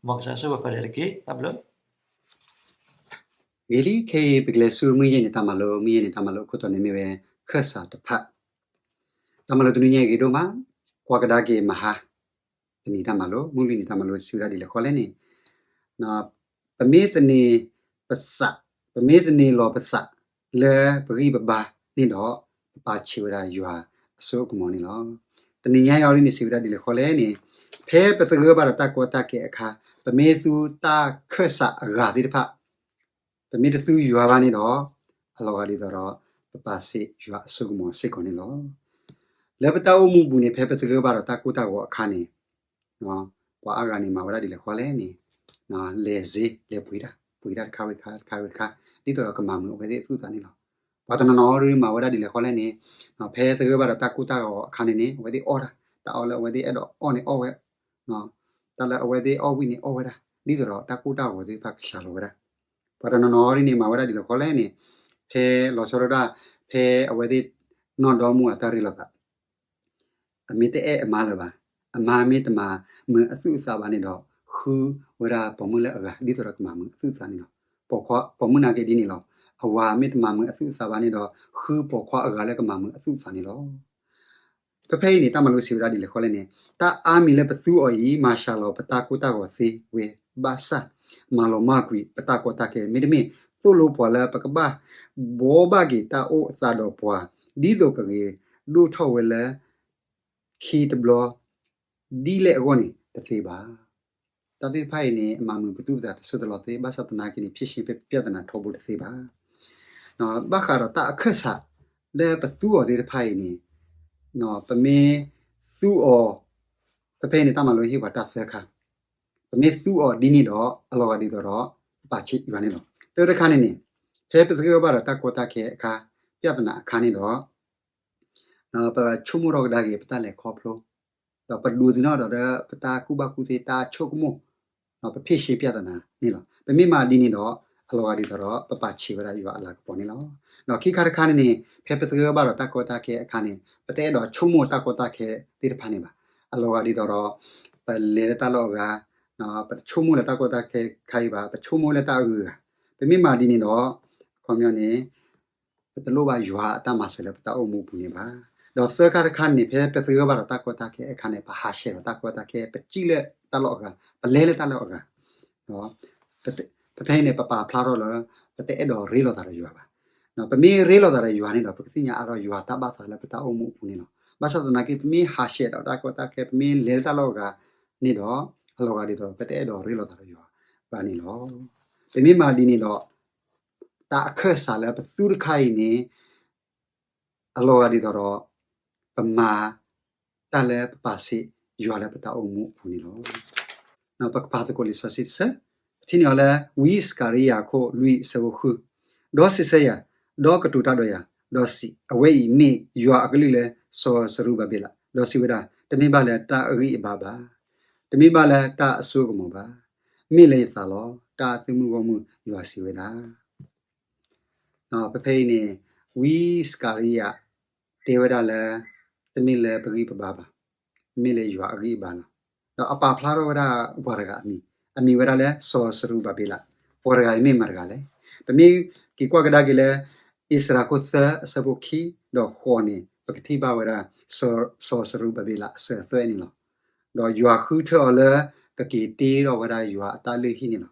မ်ကစၢ်ဆိၣ်ဂ့ၤပှၤဒဲးတက့ၢ်. တၢ်ဘျုး ဂ့ၤလံ, ခဲအံၤပကလဲၤဆူမုၢ်ယဲၢ်နံၤတၢ်မၤလိ, မုၢ်ယဲၢ်နံၤတၢ်မၤလိအခိၣ်တီန့ၣ်မ့ၢ်ဝဲ ခၢၣ်စးတဖၣ်. တၢ်မၤလိတနွံညါအံၤဂ့ၤဒိၣ်မး, ကွၢ်ကဒါက့ၤမဟါ တနံၤတၢ်မၤလိ, မုၢ်လွံၢ်နံၤတၢ်မၤလိစံးဝဲဒၣ်ဒ်လဲၣ်ဃီလဲၣ်န့ၣ်, ပမ့ၢ်သန့ၤပသး, ပမ့ၢ်သန့ၤလီၤပသး လၢပဂံၢ်ပဘါန့ၣ်ဒီး ပပာ်ဆံးဝဲဒၣ်ယွၤအစိအကမီၤန့ၣ်လီၤ. တနံၤညါအံၤအီၤဒ်န့ၣ်စံးဝဲဒၣ်ဒ်လဲၣ်ဃီလဲၣ်န့ၣ်, ဖဲပသဂၢၢ်ဘၣ်ဒီးတၢ်ကီတၢ်ခဲအခါ, ပမ့ၢ်သူတၢ်ခၢၣ်စးအဂၤသ့ၣ်တဖၣ်, ပမ့ၢ်တသူယွၤဘၣ်န့ၣ်ဒီး, အလီၤဂာ်ဒ်သိးဒီး ပပာ်ဆံးယွၤအစိကမီၤစ့ၢ်ကီးန့ၣ်လီၤ. လၢပတၢ်အိၣ်မူပူၤန့ၣ် ဖဲပသဂၢၢ်ဘၣ်ဒီးတၢ်ကိၢ်တၢ်ဂီၤအခါန့ၣ်, ပှၤအါဂၤန့ၣ်မၤဝဲဒၣ်ဒ်လဲၣ်ဃီလဲၣ်န့ၣ်, လဲၤစ့လဲၤပှ့ၤတၢ်, ပှ့ၤတၢ်တခါဝံၤတခါ တခါဝံၤတခါ, ဒ်သိးဒီးကမၤမုာ်အဝဲသ့ၣ်အသူၣ်အသးန့ၣ်လီၤ. ပှၤတနီၤနီၤဒ်မၤဝဲဒၣ်ဒ်လဲၣ်ဃီလဲၣ်န့ၣ်, ဖဲသဂၢၢ်ဘၣ်ဒီးတၢ်ကိၢ်တၢ်ဂီၤအခါန့ၣ်န့ၣ် အဝဲသ့ၣ်အီၣ်တၢ်, တၢ်အီၣ်လၢအဝဲသ့ၣ်အဲၣ်ဒိးအီၣ်န့ၣ်အီၣ်ဝဲ, တၢ်လၢအဝဲသ့ၣ်အီၣ်ဝံၣ်န့ၣ်အီၣ်ဝဲဒၣ်, ဒ်သိးဒီးတၢ်ကိၢ်တၢ်ဂီၤသ့ၣ်တဖၣ်ကစှၤလီၤဝဲဒၣ်. ပှၤတနီၤနီၤဒ်န့ၣ်မၤဝဲဒၣ်ဒ်လဲၣ်ဃီလဲၣ်န့ၣ်, ဖဲလီၤဆီဒၣ်တၢ်, ဖဲအဝဲသ့ၣ်နီၢ်ဒီမါဝၤတၢ်ရ့လိာ်သး အမ့ၢ်တအဲၣ်အမါလၢၤဘၣ်, အမါမ့ၢ်တမၤမုာ်အသူၣ်အသးဘၣ်န့ၣ်ဒီး, ဃုဝဲဒၣ်ပိာ်မုၣ်လၢအဂၤ ဒ်သိးဒီးကမၤမုာ်အသူၣ်အသးန့ၣ်လီၤ. ပိာ်ခွါ, ပိာ်မုၣ်နာ်က့ဒ်န့ၣ်လီၤ. အဝၤမ့ၢ်တမၤမုာ်အသူၣ်အသးဘၣ်န့ၣ်ဒီး, ဃုပိာ်ခွါအဂၤလၢကမၤမုာ်အသူၣ်အသးန့ၣ်လီၤ. ဖဲဖဲအံၤန့ၣ် တၢ်မၤလိစံးဝဲဒၣ်ဒ်လဲၣ်ဃီလဲၣ်န့ၣ်, တၢ်အါမံၤလၢပသူအီၤအံၤ မၤစှၤလီၤပတၢ်ကိၢ်တၢ်ဂီၤသ့ဝဲဘၣ်ဆၣ်, မၤလီၤမၢ်ကွံာ်ပတၢ်ကီတၢ်ခဲ, မ့တမ့ၢ်သိၣ်လိပှၤလၢပကဘၣ်ဘှီဘၣ်က့ၤတၢ်အိၣ်အသးဒီးပှၤ, ဒ်သိးကဂဲၤဒိၣ်ထီၣ်ဝဲလၢ ခံတဘျီ ဒ်လဲၣ်အဂီၢ်န့ၣ်တသ့ဘၣ်. တၢ်သ့ၣ်တဖၣ်အံၤန့ၣ် အမၤမုာ်ပသူၣ်ပသးတစိၢ်တလီၤသ့, ဘၣ်ဆၣ်သနာ်က့န့ၣ် ဖြေရှင်းပြဿနာထီဘိတသ့ဘၣ်. ဘၣ်ဃးဒီးတၢ်အခၢၣ်စးလၢပသူအီၤသ့ၣ်တဖၣ်အံၤန့ၣ်, ပမ့ၢ်သူအီၤ, ဖဲဖဲအံၤန့ၣ် တၢ်မၤလိဟ့ၣ်ပှၤတၢ်သၢခါ, ပမ့ၢ်သူအီၤဒ်န့ၣ်ဒီး အလီၤဂာ်ဒ်သိးဒီး ပပာ်ဆံးယွၤန့ၣ်လီၤ. တၢတခါန့ၣ်န့ၣ်, ဖဲပသဂၢၢ်ဘၣ်ဒီးတၢ်ကီတၢ်ခဲအခါ, ပြဿနာအခါန့ၣ်ဒီး ပဆိကမိၣ်ထီၣ်ကဒါက့ၤပတၢ်လဲၤခီဖျိ, ဒီးပဒိးသန့ၤဒီးလၢပတၢ်ကူၣ်ဘၣ်ကူၣ်သ့တၢ်ဆိကမိၣ်, ပဖြေရှင်းပြဿနာန့ၣ်လီၤ. ပမ့ၢ်မၤဒ်န့ၣ်ဒီး အလီၤဂာ်ဒ်သိးဒီး ပပာ်ဆံးဝဲဒၣ်ယွၤအလၤကပီၤန့ၣ်လီၤ. ဒီးခံခါတခါန့ၣ်န့ၣ် ဖဲပသဂၢၢ်ဘၣ်ဒီးတၢ်ကီတၢ်ခဲအခါန့ၣ် ပတအဲၣ်ဒိးဆိကမိၣ်တၢ်ကီတၢ်ခဲသ့ၣ်တဖၣ်န့ၣ်ဘၣ်. အလီၤဂာ်ဒ်သိးဒီး ပလဲၤလၢတၢ်လီၢ်အဂၤ, ပတဆိကမိၣ်လၢတၢ်ကီတၢ်ခဲခါအံၤဘၣ်, ပဆိကမိၣ်လၢတၢ်အဂုၤအဂၤ, ပမ့ၢ်မၤဒ်န့ၣ်ဒီး အခီပညီန့ၣ် ပတလိၣ်ဘၣ်ယွၤအတၢ်မၤစၢၤလၢပတၢ်အိၣ်မူအပူၤန့ၣ်ဘၣ်. ဒီးသၢခါတခါန့ၣ် ဖဲပသဂၢၢ်ဘၣ်ဒီးတၢ်ကီတၢ်ခဲအခါန့ၣ် ပဟးဆှဲးဒီးတၢ်ကီတၢ်ခဲ, ပစံၣ်လၢတၢ်လီၢ်အဂၤ, ပလဲၤလၢတၢ်လီၢ်အဂၤ, ဖဲအံၤန့ၣ် ပပာ်ဖျါထီၣ်လၢ ပတအဲၣ်ဒိးရ့လိာ်သးဒီးယွၤဘၣ်. ပမ့ၢ်ရ့လိာ်သးဒီးယွၤန့ၣ်ဒီး ပကသ့ၣ်ညါအါထီၣ်ယွၤတၢ်ဘၣ်သးလၢပတၢ်အိၣ်မူအပူၤန့ၣ်လီၤ. ဘၣ်ဆၣ်သနာ်က့ ပမ့ၢ်ဟးဆှဲးဒီးတၢ်ကီတၢ်ခဲ, ပမ့ၢ်လဲၤလၢတၢ်လီၢ်အဂၤန့ၣ်ဒီး အလီၤဂာ်ဒ်သိးဒီး ပတအဲၣ်ဒိးရ့လိာ်သးဒီးယွၤဘၣ်န့ၣ်လီၤ. ပမ့ၢ်မၤဒ်န့ၣ်ဒီး တၢ်အခၢၣ်စးလၢပသူတခါအံၤန့ၣ် အလီၤဂာ်ဒ်သိးဒီး ပမၤတၢ်လၢပပာ်ဆံး ယွၤလၢပတၢ်အိၣ်မူအပူၤန့ၣ်လီၤ. ပကဖးသကိးလံာ်စီဆှံတဆၢ, ပထံၣ်န့ၢ်အီၤလၢ ဝံစကၤရံယၤခိၣ်လွံၢ်အဆၢဖိဃု, ဒီးစံးဆၢယၤ, ဒီးကတိၤတၢ်ဒီးယၤ, ဒီးစံး, အဝဲအံၤမ့ၢ်ယွၤအကလုၢ်လၢစီၤစရူၤဘၤဘ့လး, ဒီးစံးဝဲဒၣ်, တမ့ၢ်ဘၣ်လၢတၢ်အဂံၢ်အဘါဘၣ်, တမ့ၢ်ဘၣ်လၢတၢ်အစိအကမီၤဘၣ်, မ့ၢ်လၢယသးလီၤ, တၢ်သုးမုၢ်ဂီၢ်မုၢ်ယွၤစံးဝဲဒၣ်. ဖဲဖဲအံၤန့ၣ် ဝံစကၤရံယၤ တဲဝဲဒၣ်လၢ တမ့ၢ်လၢပဂံၢ်ပဘါဘၣ်, မ့ၢ်လၢယွၤအဂံၢ်အဘါလီၤ. ဒီးအပာ်ဖျါထီၣ်ဝဲဒၣ်ပှၤတဂၤအမံၤ, အမံၤဝဲဒၣ်လၢစီၤစရူၤဘၤဘ့လး, ပှၤတဂၤအံၤမ့ၢ်မတၤတဂၤလဲၣ်. ပမ့ၢ်က့ၤကွၢ်ကဒါက့ၤလၢ အ့စြၤခိၣ်သၢအဆၢဖိခံ ဒီးဃိးန့ၣ် ပကထံၣ်ဘၣ်ဝဲဒၣ် စီၤစရူၤဘၤဘ့လးအစၢၤအသွဲၣ်န့ၣ်လီၤ. ဒီးယွၤဃုထၢအီၤလၢ ကက့ၤတ့ထီၣ်ဝဲဒၣ်ယွၤအတၢ်လုၢ်ဟံၣ်န့ၣ်လီၤ.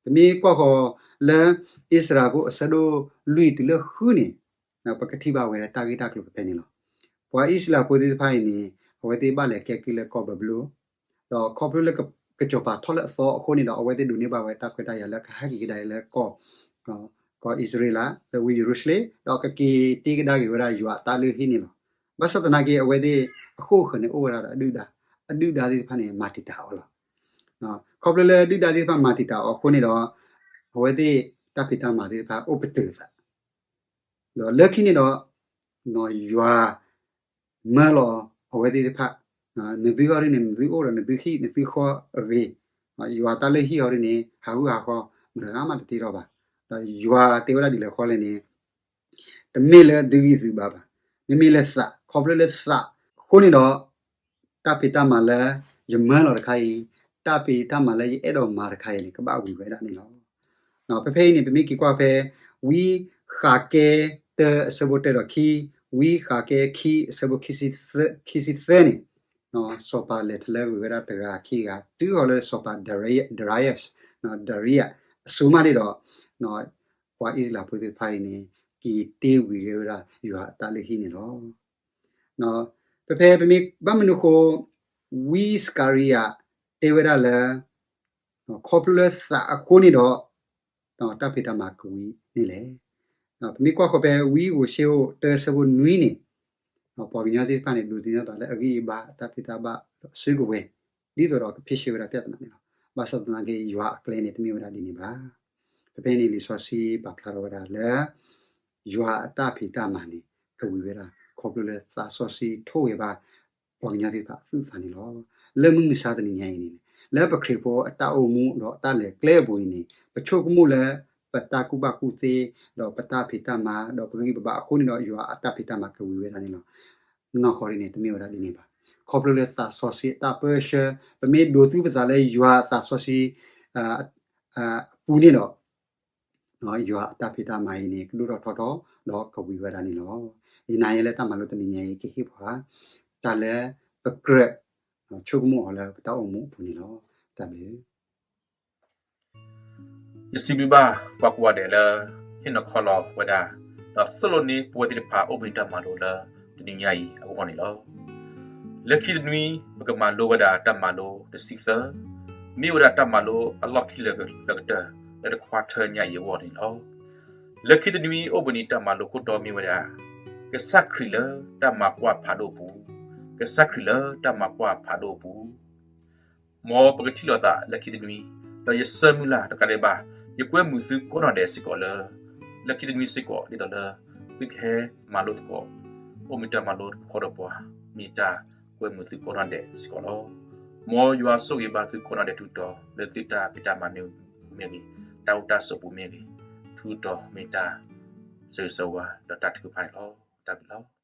ပမ့ၢ်ကွၢ်ဃီၤလၢ အံၣ်စရ့လးဖိအဆၢဒိၣ်လွံၢ်တုၤလၢဃုန့ၣ် ပကထံၣ်ဘၣ်ဝဲတၢ်ဂ့ၢ်တၢ်ကျိၤဖဲန့ၣ်လီၤ. ပှၤအံၣ်စရ့လးဖိသ့ၣ်တဖၣ်အံၤန့ၣ် အဝဲသ့ၣ်ဘၣ်လဲၤကဲကုၢ်လၢကီၢ်ဘၤဘူလိၣ်, ဒီးခီဖျိလၢကစီၤပၤထီၣ်လၢအသီအဃိန့ၣ်ဒီး အဝဲသ့ၣ်ဒိးန့ၢ်ဘၣ်ဝဲတၢ်ခွဲးတၢ်ယာ်လၢကဟဲက့ၤကဒါက့ၤလၢကီၢ် ကီၢ်အံၣ်စရ့လး လၢဝ့ၢ်ယရူၤၡလ့ၣ် ဒီးကက့ၤတ့ကဒါက့ၤဝဲဒၣ်ယွၤအတၢ်လုၢ်ဟံၣ်န့ၣ်လီၤ. ဘၣ်ဆၣ်သနာ်က့ အဝဲသ့ၣ်အခိၣ်ဃၢၤန့ၣ်အိၣ်ဝဲဒၣ်ဒီးအဒုၣ်ဒါ, အဒုၣ်ဒါသ့ၣ်တဖၣ်န့ၣ် မၤတံာ်တာ်အီၤလီၤ. ခီဖျိလၢဒုၣ်ဒါသ့ၣ်တဖၣ်မၤတံာ်တာ်အီၤအဃိန့ၣ်ဒီး အဝဲသ့ၣ်တၢ်ဖံးတၢ်မၤသ့ၣ်တဖၣ်အိၣ်ပတုာ်သး ဒီးလၢခံန့ၣ်ဒီး ယွၤမၢလီၤအဝဲသ့ၣ်တဖၣ်, နသုဟီဒ်န့ၣ် နသုအိၣ်ဒီးနသုဟံၣ်နသုဃီအဂ့ၤ, ယွၤတၢ်လုၢ်ဟံၣ်ဟီဒ်န့ၣ် ဟးဂူာ်ဟးဂီၤ မတၤတဂၤမးတတ့ထီၣ်ဘၣ်. ဒီးယွၤတဲဝဲဒၣ်ဒ်လဲၣ်ဃီလဲၣ်န့ၣ် တမ့ၢ်လၢသုဂံၢ်သုဘါဘၣ်, မ့မ့ၢ်လၢသး, ခီဖျိလၢသးအဃိန့ၣ်ဒီး တၢ်ဖံးတၢ်မၤလၢယမၢလီၤတခါအံၤ, တၢ်ဖံးတၢ်မၤလၢယအဲၣ်ဒိးမၤတခါအံၤန့ၣ် ကဘၣ်ဝံၤဝဲဒၣ်န့ၣ်လီၤ. ဖဲဖဲအံၤန့ၣ် ပမ့ၢ်က့ၤကွၢ်ဖဲ ဝံဃးကဲတၢအဆၢဖိတၢဒီးခံ, ဝံဃးကဲခံအဆၢဖိခံဆံသၢန့ၣ်, စီၤပၤလဲၤထီၣ်လၢဂ့ၤဝဲဒၣ်တဂၤခံဂၤ တုၤဃီၤလၢစီၤပၤ Darius, Darius အစိၤမးန့ၣ်ဒီး ပှၤအံၣ်စရ့လးဖိသ့ၣ်တဖၣ်အံၤန့ၣ် က့ၤတ့ဝံၤက့ၤဝဲဒၣ်ယွၤအတၢ်လုၢ်ဟံၣ်န့ၣ်လီၤ. ဖဲဖဲပမ့ၢ်ဘၣ်မနုၤအဃိ ဝံစကၤရံယၤတဲဝဲဒၣ်လၢ ခီဖျိလၢသးအဃိန့ၣ်ဒီး တၢ်ဖံးတၢ်မၤကဝံၤန့ၣ်လဲၣ်. ပမ့ၢ်ကွၢ်ဃီဖဲဝံဧိၤၡ့ဧိၤတၢဆၢဖိနွံန့ၣ်, ပှၤကညီသ့ၣ်တဖၣ်န့ၣ် ဒိးသန့ၤထီၣ်သးလၢအဂံၢ်အဘါ တၢ်ဖံးတၢ်မၤဒီးအစုကဝဲၤ ဒ်သိးဒီးကဖ့ၣ်ဆၢဝဲဒၣ်ပြဿနာန့ၣ်လီၤ. ဘၣ်ဆၣ်သနာ်က့ ယွၤအကျဲန့ၣ် တမ့ၢ်ဝဲဒၣ်ဒ်န့ၣ်ဘၣ်. ဖဲဖဲန့ၣ်လံာ်စီဆှံပာ်ဖျါထီၣ်ဝဲဒၣ်လၢ ယွၤအတၢ်ဖံးတၢ်မၤန့ၣ် ကဝံၤဝဲဒၣ် ခီဖျိလၢသးစီဆှံထိၣ်ဂဲၤဘၣ် ပှၤကညီသ့ၣ်တဖၣ်အသူၣ်အသးန့ၣ်လီၤ. လၢမုၢ်မဆါတနံၤညါအံၤန့ၣ် လၢပခရံာ်ဖိအတၢ်အိၣ်မူဒီးအတၢ်လဲၤကျဲအပူၤအံၤန့ၣ် ပဆိကမိၣ်လၢ ပတၢ်ကူၣ်ဘၣ်ကူၣ်သ့ ဒီးပတၢ်ဖံးတၢ်မၤ ဒီးပဂံၢ်ပဘါအဃိန့ၣ်ဒီး ယွၤအတၢ်ဖံးတၢ်မၤကဝံၤဝဲဒၣ်န့ၣ်လီၤ. နီၢ်ဃီဒ်န့ၣ် တမ့ၢ်ဝဲဒၣ်ဒ်န့ၣ်ဘၣ်. ခီဖျိလၢသးစီဆှံအတၢ်ပၢဆှၢ ပမ့ၢ်ဒိးသူပသးလၢယွၤအသးစီဆှံ အပူၤန့ၣ်ဒီး ယွၤအတၢ်ဖံးတၢ်မၤအံၤန့ၣ် ကဒိၣ်ထီၣ်ထီထီၣ် ဒီးကဝံၤဝဲဒၣ်န့ၣ်လီၤ. ယနာ်ယဲလၢတၢ်မၤလိတနံၤညါအံၤ ကဟ့ၣ်ပှၤ တၢ်လၢပကြၢး ဆိကမိၣ်အီၤလၢပတၢ်အိၣ်မူအပူၤန့ၣ်လီၤ. တၢ်ဘျုး ယစံးဘျုးဘၣ်ပှၤကိးဂၤဒဲးလၢ ဟ့ၣ်နီၤခီလီၤဝဲဒၣ် ဒီးသိၣ်လိန့ၢ်ပဝဲသ့ၣ်တဖၣ်အိၣ်ဘှံးနံၤတၢ်မၤလိလၢတနံၤညါအံၤအဂီၢ်န့ၣ်လီၤ. လၢခံတနွံ ပကမၤလိဝဲဒၣ်တၢ်မၤလိတဆံသၢ, မ့ၢ်ဝဲဒၣ်တၢ်မၤလိအလီၢ်ခံလၢာ်ကတၢၢ် လၢတခွါထၢညါအံၤအဂီၢ်န့ၣ်လီၤ. လၢခံတနွံအိၣ်ဘှံးနံၤတၢ်မၤလိခိၣ်တီမ့ၢ်ဝဲဒၣ် ကစၢ်ခရံာ်လၢတၢ်မၤကွၢ်ဖးဒိၣ်အပူၤ, ကစၢ်ခရံာ်လၢတၢ်မၤကွၢ်ဖးဒိၣ်အပူၤ မ်ပကထံၣ်လိာ်သးလၢခံတနွံ, ဒီးယဆၢမုၢ်လၢ်တကးဒံးဘၣ် ယကွဲမုာ်သုကိးနီၢ်ဒဲးစ့ၢ်ကီးလၢ လၢခံတနွံစ့ၢ်ကီး ဒ်သိးလၢ သုကဟဲမၤလိသကိး အိၣ်မူတၢ်မၤလိတခီဒီးပှၤ မ့ၢ်တၢ်ကွဲမုာ်သုကိးနီၢ်ဒဲးစ့ၢ်ကီးလီၤ. မ်ယွၤဆိၣ်ဂ့ၤဘၣ်သုကိးနီၢ်ဒဲးထူးတီၤ လၢသုတၢ်ဖံးတၢ်မၤမ့ၢ်ဂ့ၤ, တၢ်အိၣ်တၢ်ဆိးပူၤမ့ၢ်ဂ့ၤ, ထူးတီၤမ့ၢ်တၢ်ဆၢဂ့ၤဆၢဝါဒီးတၢ်ထုကဖၣ်န့ၣ်လီၤ. တၢ်ဘျုးလီၤ.